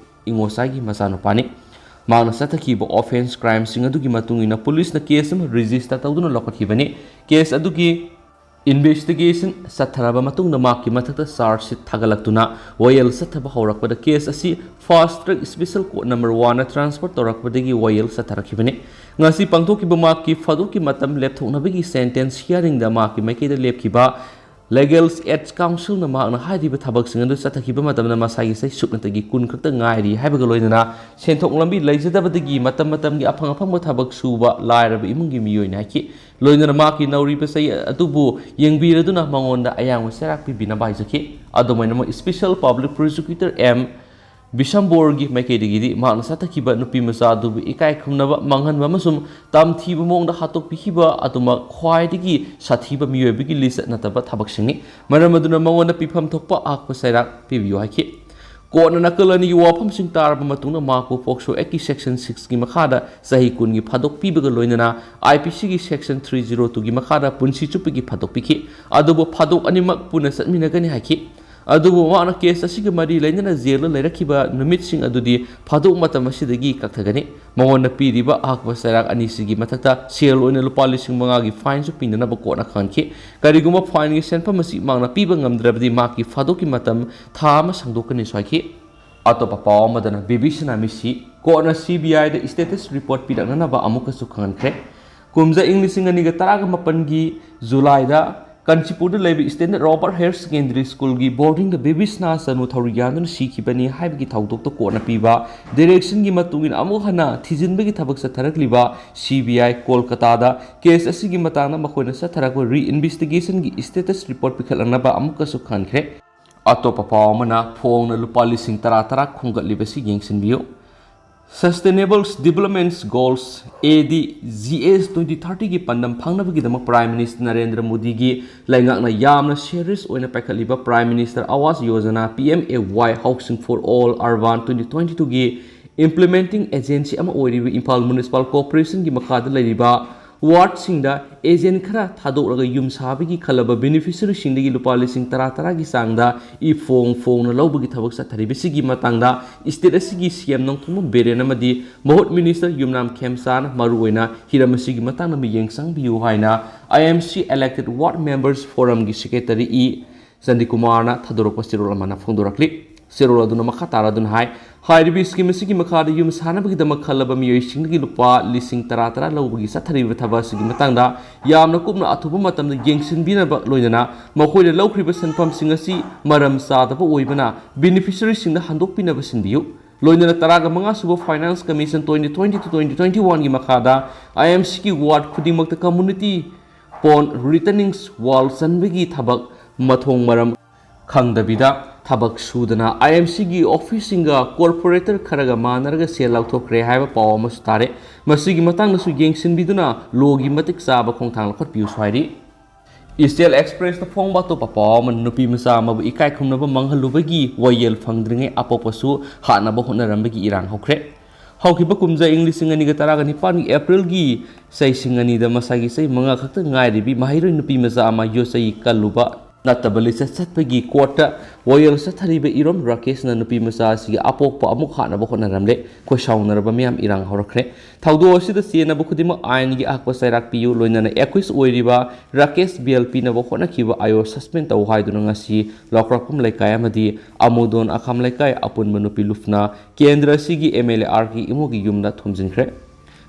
ꯏꯉꯣꯆꯥꯏꯒꯤ ꯃꯆꯥꯅꯨꯄꯥꯅꯤ꯫ ꯃꯍꯥꯛꯅ ꯆꯠꯊꯈꯤꯕ offence crimeꯁꯤꯡ ꯑꯗꯨꯒꯤ ꯃꯇꯨꯡ ꯏꯟꯅ ꯄꯨꯂꯤꯁꯅ case ꯑꯃ register ꯇꯧꯗꯨꯅ ꯂꯧꯈꯠꯈꯤꯕꯅꯤ꯫ Case ꯑꯗꯨꯒꯤ investigation ꯆꯠꯊꯔꯕ ꯃꯇꯨꯡꯗ ꯃꯍꯥꯛꯀꯤ ꯃꯊꯛꯇ charge sheet ꯊꯥꯒꯠꯂꯛꯇꯨꯅ ꯋꯥꯌꯦꯜ ꯆꯠꯊꯕ ꯍꯧꯔꯛꯄꯗ, case ꯑꯁꯤ Fast Track Special Court number oneꯅ transfer ꯇꯧꯔꯛꯄꯗꯒꯤ ꯋꯥꯌꯦꯜ ꯆꯠꯊꯔꯛꯈꯤꯕꯅꯤ꯫ ꯉꯁꯤ ꯄꯥꯡꯊꯣꯛꯈꯤꯕ ꯃꯍꯥꯛꯀꯤ ꯐꯥꯗꯣꯛꯀꯤ ꯃꯇꯝ ꯂꯦꯞꯊꯣꯛꯅꯕꯒꯤ sentence hearingꯗ ꯃꯍꯥꯛꯀꯤ ꯃꯥꯏꯀꯩꯗ ꯂꯦꯞꯈꯤꯕ Legal Aid Counselꯅ ꯃꯍꯥꯛꯅ ꯍꯥꯏꯔꯤꯕ ꯊꯕꯛꯁꯤꯡ ꯑꯗꯨ ꯆꯠꯊꯈꯤꯕ ꯃꯇꯝꯗ ꯃꯁꯥꯒꯤ ꯆꯍꯤ ꯁꯨꯞꯅꯇꯒꯤ ꯀꯨꯟ ꯈꯛꯇ ꯉꯥꯏꯔꯤ ꯍꯥꯏꯕꯒ ꯂꯣꯏꯅꯅ, ꯁꯦꯟꯊꯣꯛ ꯂꯝꯕꯤ ꯂꯩꯖꯗꯕꯗꯒꯤ ꯃꯇꯝ ꯃꯇꯝꯒꯤ ꯑꯐꯪ ꯑꯐꯪꯕ ꯊꯕꯛ ꯁꯨꯕ ꯂꯥꯏꯔꯕ ꯏꯃꯨꯡꯒꯤ ꯃꯤꯑꯣꯏꯅꯤ ꯍꯥꯏꯈꯤ꯫ ꯂꯣꯏꯅꯅ ꯃꯍꯥꯛꯀꯤ ꯅꯧꯔꯤꯕ ꯆꯍꯤ ꯑꯗꯨꯕꯨ ꯌꯦꯡꯕꯤꯔꯗꯨꯅ ꯃꯉꯣꯟꯗ ꯑꯌꯥꯡꯕ ꯆꯩꯔꯥꯛ ꯄꯤꯕꯤꯅꯕ ꯍꯥꯏꯖꯈꯤ꯫ ꯑꯗꯨꯝ ꯑꯣꯏꯅꯃꯛ, Special Public Prosecutor M ꯕꯤꯁꯝꯕꯣꯔꯒꯤ ꯃꯥꯏꯀꯩꯗꯒꯤꯗꯤ ꯃꯍꯥꯛꯅ ꯆꯠꯊꯈꯤꯕ ꯅꯨꯄꯤ ꯃꯆꯥ ꯑꯗꯨꯕꯨ ꯏꯀꯥꯏ ꯈꯨꯝꯅꯕ ꯃꯥꯡꯍꯟꯕ ꯑꯃꯁꯨꯡ ꯇꯝꯊꯤꯕ ꯃꯑꯣꯡꯗ ꯍꯥꯠꯇꯣꯛꯄꯤꯈꯤꯕ ꯑꯗꯨꯃꯛ ꯈ꯭ꯋꯥꯏꯗꯒꯤ ꯁꯥꯊꯤꯕ ꯃꯤꯑꯣꯏꯕꯒꯤ ꯂꯤꯆꯠ ꯅꯠꯇꯕ ꯊꯕꯛꯁꯤꯡꯅꯤ꯫ ꯃꯔꯝ ꯑꯗꯨꯅ ꯃꯉꯣꯟꯗ ꯄꯤꯐꯝ ꯊꯣꯛꯄ ꯑꯍꯛꯄ ꯆꯩꯔꯥꯛ ꯄꯤꯕꯤꯌꯨ ꯍꯥꯏꯈꯤ꯫ Courtꯅ ꯅꯥꯀꯜ ꯑꯅꯤꯒꯤ ꯋꯥꯐꯝꯁꯤꯡ ꯇꯥꯔꯕ ꯃꯇꯨꯡꯗ ꯃꯍꯥꯛꯄꯨ POCSO Actꯀꯤ Section sixꯀꯤ ꯃꯈꯥꯗ ꯆꯍꯤ ꯀꯨꯟꯒꯤ ꯐꯥꯗꯣꯛ ꯄꯤꯕꯒ ꯂꯣꯏꯅꯅ IPCꯒꯤ Section three zero twoꯒꯤ ꯃꯈꯥꯗ ꯄꯨꯟꯁꯤ ꯆꯨꯞꯄꯒꯤ ꯐꯥꯗꯣꯛ ꯄꯤꯈꯤ꯫ ꯑꯗꯨꯕꯨ ꯐꯥꯗꯣꯛ ꯑꯅꯤꯃꯛ ꯄꯨꯟꯅ ꯆꯠꯃꯤꯟꯅꯒꯅꯤ ꯍꯥꯏꯈꯤ꯫ ꯑꯗꯨꯕꯨ ꯃꯍꯥꯛꯅ ꯀꯦꯁ ꯑꯁꯤꯒ ꯃꯔꯤ ꯂꯩꯅꯅ ꯖꯦꯜꯗ ꯂꯩꯔꯛꯈꯤꯕ ꯅꯨꯃꯤꯠꯁꯤꯡ ꯑꯗꯨꯗꯤ ꯐꯥꯗꯣꯛ ꯃꯇꯝ ꯑꯁꯤꯗꯒꯤ ꯀꯛꯊꯒꯅꯤ꯫ ꯃꯉꯣꯟꯗ ꯄꯤꯔꯤꯕ ꯑꯍꯛꯄ ꯆꯩꯔꯥꯛ ꯑꯅꯤꯁꯤꯒꯤ ꯃꯊꯛꯇ ꯁꯦꯜ ꯑꯣꯏꯅ ꯂꯨꯄꯥ ꯂꯤꯁꯤꯡ ꯃꯉꯥꯒꯤ ꯐꯥꯏꯟꯁꯨ ꯄꯤꯅꯅꯕ ꯀꯣꯔꯠꯅ ꯈꯪꯍꯟꯈꯤ꯫ ꯀꯔꯤꯒꯨꯝꯕ ꯐꯥꯏꯟꯒꯤ ꯁꯦꯟꯐꯝ ꯑꯁꯤ ꯃꯍꯥꯛꯅ ꯄꯤꯕ ꯉꯝꯗ꯭ꯔꯕꯗꯤ ꯃꯍꯥꯛꯀꯤ ꯐꯥꯗꯣꯛꯀꯤ ꯃꯇꯝ ꯊꯥ ꯑꯃ ꯁꯥꯡꯗꯣꯛꯀꯅꯤꯁꯨ ꯍꯥꯏꯈꯤ꯫ ꯑꯇꯣꯞꯄ ꯄꯥꯎ ꯑꯃꯗꯅ ꯕꯤꯕꯤꯁꯅꯥ ꯃꯤꯁꯤ ꯀꯣꯔꯠꯅ ꯁꯤ ꯕꯤ ꯑꯥꯏꯗ ꯁ꯭ꯇꯦꯇꯁ ꯔꯤꯄꯣꯔꯠ ꯄꯤꯔꯛꯅꯅꯕ ꯑꯃꯨꯛꯀꯁꯨ ꯈꯪꯍꯟꯈ꯭ꯔꯦ꯫ ꯀꯨꯝꯖꯥ ꯏꯪ ꯂꯤꯁꯤꯡ ꯑꯅꯤꯒ ꯇꯔꯥꯒ ꯃꯥꯄꯟꯒꯤ ꯖꯨꯂꯥꯏꯗ ꯀꯥꯟꯆꯤꯄꯨꯔꯗ ꯂꯩꯕ ꯁ꯭ꯇꯦꯟꯗꯔꯠ ꯔꯣꯕꯔꯠ ꯍꯥꯌꯔ ꯁꯦꯀꯦꯟꯗꯔꯤ ꯁ꯭ꯀꯨꯜꯒꯤ ꯕꯣꯔꯗꯤꯡꯗ ꯕꯤꯕꯤꯁꯅꯥ ꯆꯅꯨ ꯊꯧꯔꯤ ꯌꯥꯟꯗꯨꯅ ꯁꯤꯈꯤꯕꯅꯤ ꯍꯥꯏꯕꯒꯤ ꯊꯧꯗꯣꯛꯇ ꯀꯣꯔꯠꯅ ꯄꯤꯕ ꯗꯤꯔꯦꯛꯁꯟꯒꯤ ꯃꯇꯨꯡ ꯏꯟꯅ ꯑꯃꯨꯛ ꯍꯟꯅ ꯊꯤꯖꯤꯟꯕꯒꯤ ꯊꯕꯛ ꯆꯠꯊꯔꯛꯂꯤꯕ ꯁꯤ ꯕꯤ ꯑꯥꯏ ꯀꯣꯜꯀꯇꯥꯗ ꯀꯦꯁ ꯑꯁꯤꯒꯤ ꯃꯇꯥꯡꯗ ꯃꯈꯣꯏꯅ ꯆꯠꯊꯔꯛꯄ ꯔꯤꯏꯟꯚꯦꯁꯇꯤꯒꯦꯁꯟꯒꯤ ꯁ꯭ꯇꯦꯇꯁ ꯔꯤꯄꯣꯔꯠ ꯄꯤꯈꯠꯂꯛꯅꯕ ꯑꯃꯨꯛꯀꯁꯨ ꯈꯪꯍꯟꯈ꯭ꯔꯦ꯫ ꯑꯇꯣꯞꯄ ꯄꯥꯎ ꯑꯃꯅ ꯐꯣꯡꯅ ꯂꯨꯄꯥ ꯂꯤꯁꯤꯡ ꯇꯔꯥ ꯇꯔꯥ ꯈꯣꯝꯒꯠꯂꯤꯕꯁꯤ ꯌꯦꯡꯁꯤꯟꯕꯤꯌꯨ꯫ Sustainable Development Goals, A D G S twenty thirty ꯒꯤ ꯄꯥꯟꯗꯝ ꯐꯪꯅꯕꯒꯤꯗꯃꯛ Prime Minister ꯅꯔꯦꯟꯗ꯭ꯔ ꯃꯣꯗꯤꯒꯤ ꯂꯩꯉꯥꯛꯅ ꯌꯥꯝꯅ serious ꯑꯣꯏꯅ ꯄꯥꯏꯈꯠꯂꯤꯕ Prime Minister Awas Yojana, P M A Y, Housing for All, Urban twenty twenty-two ꯒꯤ implementing agency ꯑꯃ ꯑꯣꯏꯔꯤꯕ ꯏꯝꯐꯥꯜ Municipal Corporation ꯒꯤ ꯃꯈꯥꯗ ꯂꯩꯔꯤꯕ ꯋꯥꯔꯗꯁꯤꯡꯗ agent ꯈꯔ ꯊꯥꯗꯣꯛꯂꯒ ꯌꯨꯝ ꯁꯥꯕꯒꯤ ꯈꯜꯂꯕ beneficiaryꯁꯤꯡꯗꯒꯤ ꯂꯨꯄꯥ ꯂꯤꯁꯤꯡ ꯇꯔꯥ ꯇꯔꯥꯒꯤ ꯆꯥꯡꯗ ꯏꯐꯣꯡ ꯐꯣꯡꯅ ꯂꯧꯕꯒꯤ ꯊꯕꯛ ꯆꯠꯊꯔꯤꯕꯁꯤꯒꯤ ꯃꯇꯥꯡꯗ state ꯑꯁꯤꯒꯤ C M ꯅꯣꯡꯊꯣꯝꯕꯝ ꯕꯤꯔꯦꯟ ꯑꯃꯗꯤ ꯃꯍꯨꯠ minister ꯌꯨꯝꯅꯥꯝ ꯈꯦꯝꯆꯥꯅ ꯃꯔꯨꯑꯣꯏꯅ ꯍꯤꯔꯝ ꯑꯁꯤꯒꯤ ꯃꯇꯥꯡꯗ ꯃꯤꯠꯌꯦꯡ ꯆꯪꯕꯤꯌꯨ ꯍꯥꯏꯅ I M C Elected Ward Members Forumꯒꯤ secretary E ꯆꯟꯗꯤꯀꯨꯃꯥꯔꯅ ꯊꯥꯗꯣꯔꯛꯄ ꯆꯦꯔꯣꯜ ꯑꯃꯅ ꯐꯣꯡꯗꯣꯔꯛꯂꯤ꯫ ꯆꯦꯔꯣꯜ ꯑꯗꯨꯅ ꯃꯈꯥ ꯇꯥꯔꯗꯨꯅ ꯍꯥꯏ, ꯍꯥꯏꯔꯤꯕ scheme ꯑꯁꯤꯒꯤ ꯃꯈꯥꯗ ꯌꯨꯝ ꯁꯥꯅꯕꯒꯤꯗꯃꯛ ꯈꯜꯂꯕ ꯃꯤꯑꯣꯏꯁꯤꯡꯗꯒꯤ ꯂꯨꯄꯥ ꯂꯤꯁꯤꯡ ꯇꯔꯥ ꯇꯔꯥ ꯂꯧꯕꯒꯤ ꯆꯠꯊꯔꯤꯕ ꯊꯕꯛ ꯑꯁꯤꯒꯤ ꯃꯇꯥꯡꯗ ꯌꯥꯝꯅ ꯀꯨꯞꯅ ꯑꯊꯨꯕ ꯃꯇꯝꯗ ꯌꯦꯡꯁꯤꯟꯕꯤꯅꯕ ꯂꯣꯏꯅꯅ ꯃꯈꯣꯏꯅ ꯂꯧꯈ꯭ꯔꯤꯕ ꯁꯦꯟꯐꯝꯁꯤꯡ ꯑꯁꯤ ꯃꯔꯝ ꯆꯥꯗꯕ ꯑꯣꯏꯕꯅ beneficiaryꯁꯤꯡꯗ ꯍꯟꯗꯣꯛꯄꯤꯅꯕ ꯁꯤꯟꯕꯤꯌꯨ꯫ ꯂꯣꯏꯅꯅ ꯇꯔꯥꯒ ꯃꯉꯥ ꯁꯨꯕ Finance Commission twenty twenty to twenty twenty-oneꯒꯤ ꯃꯈꯥꯗ I M Cꯒꯤ ward ꯈꯨꯗꯤꯡꯃꯛꯇ community pond retaining wall ꯆꯟꯕꯒꯤ ꯊꯕꯛ ꯃꯊꯣꯡ ꯃꯔꯝ ꯈꯪꯗꯕꯤꯗ ꯊꯕꯛ ꯁꯨꯗꯅ I M Cꯒꯤ officeꯁꯤꯡꯒ corporator ꯈꯔꯒ ꯃꯥꯟꯅꯔꯒ ꯁꯦꯜ ꯂꯧꯊꯣꯛꯈ꯭ꯔꯦ ꯍꯥꯏꯕ ꯄꯥꯎ ꯑꯃꯁꯨ ꯇꯥꯔꯦ꯫ ꯃꯁꯤꯒꯤ ꯃꯇꯥꯡꯗꯁꯨ ꯌꯦꯡꯁꯤꯟꯕꯤꯗꯨꯅ lawꯒꯤ ꯃꯇꯤꯛ ꯆꯥꯕ ꯈꯣꯡꯊꯥꯡ ꯂꯧꯈꯠꯄꯤꯌꯨꯁꯨ ꯍꯥꯏꯔꯤ꯫ East Cell Expressꯇ ꯐꯣꯡꯕ ꯑꯇꯣꯞꯄ ꯄꯥꯎ ꯑꯃꯅ ꯅꯨꯄꯤ ꯃꯆꯥ ꯑꯃꯕꯨ ꯏꯀꯥꯏ ꯈꯨꯝꯅꯕ ꯃꯥꯡꯍꯜꯂꯨꯕꯒꯤ ꯋꯥꯌꯦꯜ ꯐꯪꯗ꯭ꯔꯤꯉꯩ ꯑꯄꯣꯛꯄꯁꯨ ꯍꯥꯠꯅꯕ ꯍꯣꯠꯅꯔꯝꯕꯒꯤ ꯏꯔꯥꯡ ꯍꯧꯈ꯭ꯔꯦ꯫ ꯍꯧꯈꯤꯕ ꯀꯨꯝꯖꯥ ꯏꯪ ꯂꯤꯁꯤꯡ ꯑꯅꯤꯒ ꯇꯔꯥꯒ ꯅꯤꯄꯥꯟꯒꯤ Aprilꯒꯤ ꯆꯍꯤ ꯑꯅꯤꯗ ꯃꯁꯥꯒꯤ ꯆꯍꯤ ꯃꯉꯥ ꯈꯛꯇ ꯉꯥꯏꯔꯤꯕꯤ ꯃꯍꯩꯔꯣꯏ ꯅꯨꯄꯤ ꯃꯆꯥ ꯑꯃ ꯌꯣꯠꯆꯩ ꯀꯜꯂꯨꯕ ꯅꯠꯇꯕ ꯂꯤꯆꯠ ꯆꯠꯄꯒꯤ ꯀꯣꯔꯠꯇ ꯋꯥꯌꯦꯜ ꯆꯠꯊꯔꯤꯕ ꯏꯔꯣꯝ ꯔꯥꯀꯦꯁꯅ ꯅꯨꯄꯤ ꯃꯆꯥ ꯑꯁꯤꯒꯤ ꯑꯄꯣꯛꯄ ꯑꯃꯨꯛ ꯍꯥꯠꯅꯕ ꯍꯣꯠꯅꯔꯝꯂꯦ꯫ ꯈꯣꯏꯁꯥꯎꯅꯔꯕ ꯃꯤꯌꯥꯝ ꯏꯔꯥꯡ ꯍꯧꯔꯛꯈ꯭ꯔꯦ꯫ ꯊꯧꯗꯣꯛ ꯑꯁꯤꯗ ꯆꯦꯟꯅꯕ ꯈꯨꯗꯤꯡꯃꯛ ꯑꯥꯏꯟꯒꯤ ꯑꯍꯛꯄ ꯆꯩꯔꯥꯛ ꯄꯤꯌꯨ, ꯂꯣꯏꯅꯅ accused ꯑꯣꯏꯔꯤꯕ ꯔꯥꯀꯦꯁ bail ꯄꯤꯅꯕ ꯍꯣꯠꯅꯈꯤꯕ ꯑꯥꯌꯣ suspend ꯇꯧ ꯍꯥꯏꯗꯨꯅ ꯉꯁꯤ ꯂꯧꯀ꯭ꯔꯥꯛꯄꯝ ꯂꯩꯀꯥꯏ ꯑꯃꯗꯤ ꯑꯃꯨꯗꯣꯟ ꯑꯈꯥꯝ ꯂꯩꯀꯥꯏ ꯑꯄꯨꯟꯕ ꯅꯨꯄꯤ ꯂꯨꯞꯅ ꯀꯦꯟꯗ꯭ꯔ ꯑꯁꯤꯒꯤ MLA RK ꯏꯃꯣꯒꯤ ꯌꯨꯝꯗ ꯊꯣꯝꯖꯤꯟꯈ꯭ꯔꯦ꯫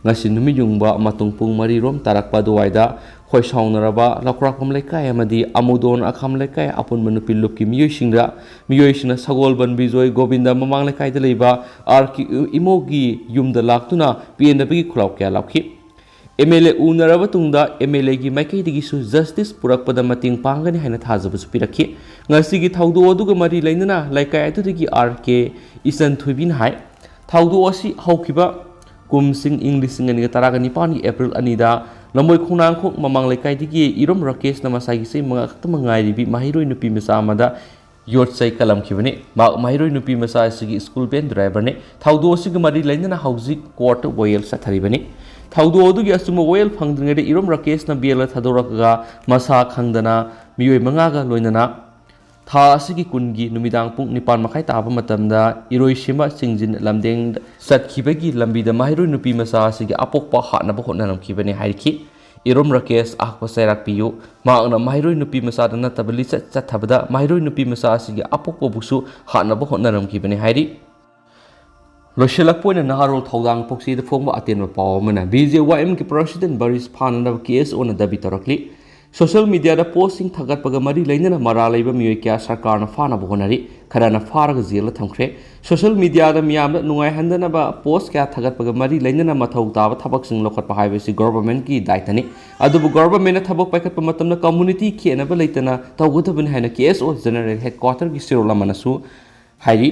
ꯉꯁꯤ ꯅꯨꯃꯤꯠ ꯌꯨꯡꯕ ꯃꯇꯨꯡ ꯄꯨꯡ ꯃꯔꯤ ꯔꯣꯝ ꯇꯥꯔꯛꯄ ꯑꯗꯨꯋꯥꯏꯗ ꯈꯣꯏꯁꯥꯎꯅꯔꯕ ꯂꯧꯀ꯭ꯔꯥꯛꯄꯝ ꯂꯩꯀꯥꯏ ꯑꯃꯗꯤ ꯑꯃꯨꯗꯣꯟ ꯑꯈꯥꯝ ꯂꯩꯀꯥꯏ ꯑꯄꯨꯟꯕ ꯅꯨꯄꯤ ꯂꯨꯞꯀꯤ ꯃꯤꯑꯣꯏꯁꯤꯡꯗ, ꯃꯤꯑꯣꯏꯁꯤꯡꯅ ꯁꯒꯣꯜꯕꯟ ꯕꯤꯖꯣꯏ ꯒꯣꯕꯤꯟꯗ ꯃꯃꯥꯡ ꯂꯩꯀꯥꯏꯗ ꯂꯩꯕ RK ꯏꯃꯣꯒꯤ ꯌꯨꯝꯗ ꯂꯥꯛꯇꯨꯅ ꯄꯦꯟꯗꯕꯒꯤ ꯈꯨꯜꯂꯥꯎ ꯀꯌꯥ ꯂꯥꯎꯈꯤ꯫ MLA ꯎꯅꯔꯕ ꯇꯨꯡꯗ MLAꯒꯤ ꯃꯥꯏꯀꯩꯗꯒꯤꯁꯨ justice ꯄꯨꯔꯛꯄꯗ ꯃꯇꯦꯡ ꯄꯥꯡꯒꯅꯤ ꯍꯥꯏꯅ ꯊꯥꯖꯕꯁꯨ ꯄꯤꯔꯛꯈꯤ꯫ ꯉꯁꯤꯒꯤ ꯊꯧꯗꯣꯛ ꯑꯗꯨꯒ ꯃꯔꯤ ꯂꯩꯅꯅ ꯂꯩꯀꯥꯏ ꯑꯗꯨꯗꯒꯤ RK ꯏꯆꯟ ꯊꯣꯏꯕꯤꯅ ꯍꯥꯏ, ꯊꯧꯗꯣꯛ ꯑꯁꯤ ꯍꯧꯈꯤꯕ ꯀꯨꯝꯁꯤꯡ ꯏꯪ ꯂꯤꯁꯤꯡ ꯑꯅꯤꯒ ꯇꯔꯥꯒ ꯅꯤꯄꯥꯟꯒꯤ April ꯑꯅꯤꯗ ꯂꯝꯕꯣꯏ ꯈꯣꯡꯅꯥꯡꯈꯣꯡ ꯃꯃꯥꯡ ꯂꯩꯀꯥꯏꯗꯒꯤ ꯏꯔꯣꯝ ꯔꯥꯀꯦꯁꯅ ꯃꯁꯥꯒꯤ ꯆꯍꯤ ꯃꯉꯥ ꯈꯛꯇꯃꯛ ꯉꯥꯏꯔꯤꯕꯤ ꯃꯍꯩꯔꯣꯏ ꯅꯨꯄꯤ ꯃꯆꯥ ꯑꯃꯗ ꯌꯣꯠ ꯆꯩ ꯀꯜꯂꯝꯈꯤꯕꯅꯤ꯫ ꯃꯍꯥꯛ ꯃꯍꯩꯔꯣꯏ ꯅꯨꯄꯤ ꯃꯆꯥ ꯑꯁꯤꯒꯤ school van driverꯅꯤ꯫ ꯊꯧꯗꯣꯛ ꯑꯁꯤꯒ ꯃꯔꯤ ꯂꯩꯅꯅ ꯍꯧꯖꯤꯛ courtꯇ ꯋꯥꯌꯦꯜ ꯆꯠꯊꯔꯤꯕꯅꯤ꯫ ꯊꯧꯗꯣꯛ ꯑꯗꯨꯒꯤ ꯑꯆꯨꯝꯕ ꯋꯥꯌꯦꯜ ꯐꯪꯗ꯭ꯔꯤꯉꯩꯗ ꯏꯔꯣꯝ ꯔꯥꯀꯦꯁꯅ bailꯗ ꯊꯥꯗꯣꯔꯛꯂꯒ ꯃꯁꯥ ꯈꯪꯗꯅ ꯃꯤꯑꯣꯏ ꯃꯉꯥꯒ ꯂꯣꯏꯅꯅ ꯊꯥ ꯑꯁꯤꯒꯤ ꯀꯨꯟꯒꯤ ꯅꯨꯃꯤꯗꯥꯡ ꯄꯨꯡ ꯅꯤꯄꯥꯟ ꯃꯈꯥꯏ ꯇꯥꯕ ꯃꯇꯝꯗ ꯏꯔꯣꯏꯁꯦꯝꯕ ꯆꯤꯡꯖꯤꯟ ꯂꯝꯗꯦꯡꯗ ꯆꯠꯈꯤꯕꯒꯤ ꯂꯝꯕꯤꯗ ꯃꯍꯩꯔꯣꯏ ꯅꯨꯄꯤ ꯃꯆꯥ ꯑꯁꯤꯒꯤ ꯑꯄꯣꯛꯄ ꯍꯥꯠꯅꯕ ꯍꯣꯠꯅꯔꯝꯈꯤꯕꯅꯤ ꯍꯥꯏꯔꯛꯈꯤ꯫ ꯏꯔꯣꯝ ꯔꯥꯀꯦꯁ ꯑꯍꯛꯄ ꯆꯩꯔꯥꯛ ꯄꯤꯌꯨ꯫ ꯃꯍꯥꯛꯅ ꯃꯍꯩꯔꯣꯏ ꯅꯨꯄꯤ ꯃꯆꯥꯗ ꯅꯠꯇꯕ ꯂꯤꯆꯠ ꯆꯠꯊꯕꯗ ꯃꯍꯩꯔꯣꯏ ꯅꯨꯄꯤ ꯃꯆꯥ ꯑꯁꯤꯒꯤ ꯑꯄꯣꯛꯄꯕꯨꯁꯨ ꯍꯥꯠꯅꯕ ꯍꯣꯠꯅꯔꯝꯈꯤꯕꯅꯤ ꯍꯥꯏꯔꯤ꯫ ꯂꯣꯏꯁꯤꯜꯂꯛꯄ ꯑꯣꯏꯅ ꯅꯍꯥꯔꯣꯜ ꯊꯧꯗꯥꯡ ꯄꯨꯛꯆꯦꯗ ꯐꯣꯡꯕ ꯑꯇꯦꯟꯕ ꯄꯥꯎ ꯑꯃꯅ, BJYMꯒꯤ president ꯕꯔꯤꯁ ꯐꯥꯅꯅꯕ KSOꯅ ꯗꯥꯕꯤ ꯇꯧꯔꯛꯂꯤ꯫ Social mediaꯗ postꯁꯤꯡ ꯊꯥꯒꯠꯄꯒ ꯃꯔꯤ ꯂꯩꯅꯅ ꯃꯔꯥꯜ ꯂꯩꯕ ꯃꯤꯑꯣꯏ ꯀꯌꯥ ꯁꯔꯀꯥꯔꯅ ꯐꯥꯅꯕ ꯍꯣꯠꯅꯔꯤ, ꯈꯔꯅ ꯐꯥꯔꯒ jailꯗ ꯊꯝꯈ꯭ꯔꯦ꯫ Social mediaꯗ ꯃꯤꯌꯥꯝꯗ ꯅꯨꯡꯉꯥꯏꯍꯟꯗꯅꯕ post ꯀꯌꯥ ꯊꯥꯒꯠꯄꯒ ꯃꯔꯤ ꯂꯩꯅꯅ ꯃꯊꯧ ꯇꯥꯕ ꯊꯕꯛꯁꯤꯡ ꯂꯧꯈꯠꯄ ꯍꯥꯏꯕꯁꯤ governmentꯀꯤ ꯗꯥꯏꯇꯅꯤ꯫ ꯑꯗꯨꯕꯨ governmentꯅ ꯊꯕꯛ ꯄꯥꯏꯈꯠꯄ ꯃꯇꯝꯗ community ꯈꯦꯠꯅꯕ ꯂꯩꯇꯅ ꯇꯧꯒꯗꯕꯅꯤ ꯍꯥꯏꯅ KSO General Headquarterꯒꯤ ꯆꯦꯔꯣꯜ ꯑꯃꯅꯁꯨ ꯍꯥꯏꯔꯤ꯫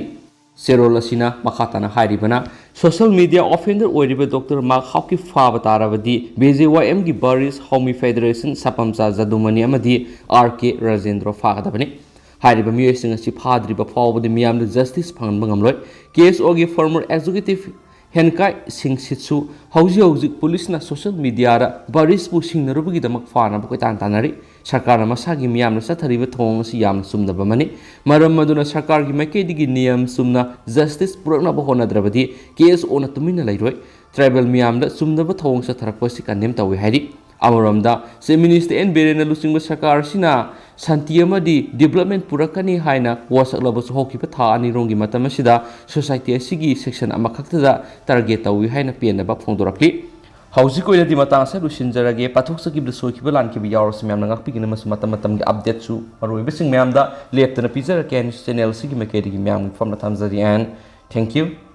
ꯆꯦꯔꯣꯜ ꯑꯁꯤꯅ ꯃꯈꯥ ꯇꯥꯅ ꯍꯥꯏꯔꯤꯕꯅ, social media offender ꯑꯣꯏꯔꯤꯕ Doctor ꯃꯥꯔꯛ ꯍꯥꯎꯀꯤꯞ ꯐꯥꯕ ꯇꯥꯔꯕꯗꯤ BJYMꯒꯤ ꯕꯔꯤꯁ ꯍꯧꯃꯤ federation ꯁꯄꯝꯆꯥ ꯖꯗꯨꯃꯅꯤ ꯑꯃꯗꯤ RK ꯔꯥꯖꯦꯟꯗ꯭ꯔꯣ ꯐꯥꯒꯗꯕꯅꯤ꯫ ꯍꯥꯏꯔꯤꯕ ꯃꯤꯑꯣꯏꯁꯤꯡ ꯑꯁꯤ ꯐꯥꯗ꯭ꯔꯤꯕ ꯐꯥꯎꯕꯗꯤ ꯃꯤꯌꯥꯝꯗ justice ꯐꯪꯍꯟꯕ ꯉꯝꯂꯣꯏ꯫ KSOꯒꯤ former executive ꯍꯦꯟꯀꯥꯏ ꯁꯤꯡ ꯁꯤꯠꯁꯨ ꯍꯧꯖꯤꯛ ꯍꯧꯖꯤꯛ policeꯅ social mediaꯗ ꯕꯔꯤꯁꯄꯨ ꯁꯤꯡꯅꯔꯨꯕꯒꯤꯗꯃꯛ ꯐꯥꯅꯕ ꯀꯣꯏꯇꯥꯟ ꯇꯥꯟꯅꯔꯤ꯫ ꯁꯔꯀꯥꯔꯅ ꯃꯁꯥꯒꯤ ꯃꯤꯌꯥꯝꯅ ꯆꯠꯊꯔꯤꯕ ꯊꯧꯑꯣꯡ ꯑꯁꯤ ꯌꯥꯝꯅ ꯆꯨꯝꯗꯕ ꯑꯃꯅꯤ꯫ ꯃꯔꯝ ꯑꯗꯨꯅ ꯁꯔꯀꯥꯔꯒꯤ ꯃꯥꯏꯀꯩꯗꯒꯤ ꯅꯤꯌꯝ ꯆꯨꯝꯅ ꯖꯁꯇꯤꯁ ꯄꯨꯔꯛꯅꯕ ꯍꯣꯠꯅꯗ꯭ꯔꯕꯗꯤ ꯀꯦ ꯑꯦꯁ ꯑꯣꯅ ꯇꯨꯃꯤꯟꯅ ꯂꯩꯔꯣꯏ꯫ ꯇ꯭ꯔꯥꯏꯕꯦꯜ ꯃꯤꯌꯥꯝꯗ ꯆꯨꯝꯗꯕ ꯊꯧꯑꯣꯡ ꯆꯠꯊꯔꯛꯄ ꯑꯁꯤ ꯀꯟꯗꯦꯝ ꯇꯧꯏ ꯍꯥꯏꯔꯤ꯫ ꯑꯃꯔꯣꯝꯗ ꯆꯤꯐ ꯃꯤꯅꯤꯁꯇꯔ ꯑꯦꯟ ꯕꯤꯔꯦꯟꯅ ꯂꯨꯆꯤꯡꯕ ꯁꯔꯀꯥꯔ ꯑꯁꯤꯅ ꯁꯥꯟꯇꯤ ꯑꯃꯗꯤ ꯗꯤꯕꯂꯞꯃꯦꯟ ꯄꯨꯔꯛꯀꯅꯤ ꯍꯥꯏꯅ ꯋꯥꯁꯛꯂꯕꯁꯨ ꯍꯧꯈꯤꯕ ꯊꯥ ꯑꯅꯤꯔꯣꯝꯒꯤ ꯃꯇꯝ ꯑꯁꯤꯗ ꯁꯣꯁꯥꯏꯇꯤ ꯑꯁꯤꯒꯤ ꯁꯦꯛꯁꯟ ꯑꯃꯈꯛꯇꯗ ꯇꯥꯔꯒꯦꯠ ꯇꯧꯏ ꯍꯥꯏꯅ ꯄꯦꯟꯗꯕ ꯐꯣꯡꯗꯣꯔꯛꯂꯤ꯫ ꯍꯧꯖꯤꯛ ꯑꯣꯏꯅꯗꯤ ꯃꯇꯥꯡ ꯑꯁꯤꯗ ꯂꯣꯏꯁꯤꯟꯖꯔꯒꯦ꯫ ꯄꯥꯊꯣꯛꯆꯈꯤꯕꯗ ꯁꯣꯏꯈꯤꯕ ꯂꯥꯟꯈꯤꯕ ꯌꯥꯎꯔꯁꯨ ꯃꯌꯥꯝꯅ ꯉꯥꯛꯄꯤꯒꯅꯤ ꯑꯃꯁꯨꯡ ꯃꯇꯝ ꯃꯇꯝꯒꯤ ꯑꯞꯗꯦꯠꯁꯨ ꯃꯔꯨꯑꯣꯏꯕꯁꯤꯡ ꯃꯌꯥꯝꯗ ꯂꯦꯞꯇꯅ ꯄꯤꯖꯔꯛꯀꯦ ꯍꯥꯏꯅ ꯆꯦꯅꯦꯜ ꯑꯁꯤꯒꯤ ꯃꯥꯏꯀꯩꯗꯒꯤ ꯃꯌꯥꯝꯒꯤ ꯐꯝꯅ ꯊꯝꯖꯔꯤ꯫ And thank you꯫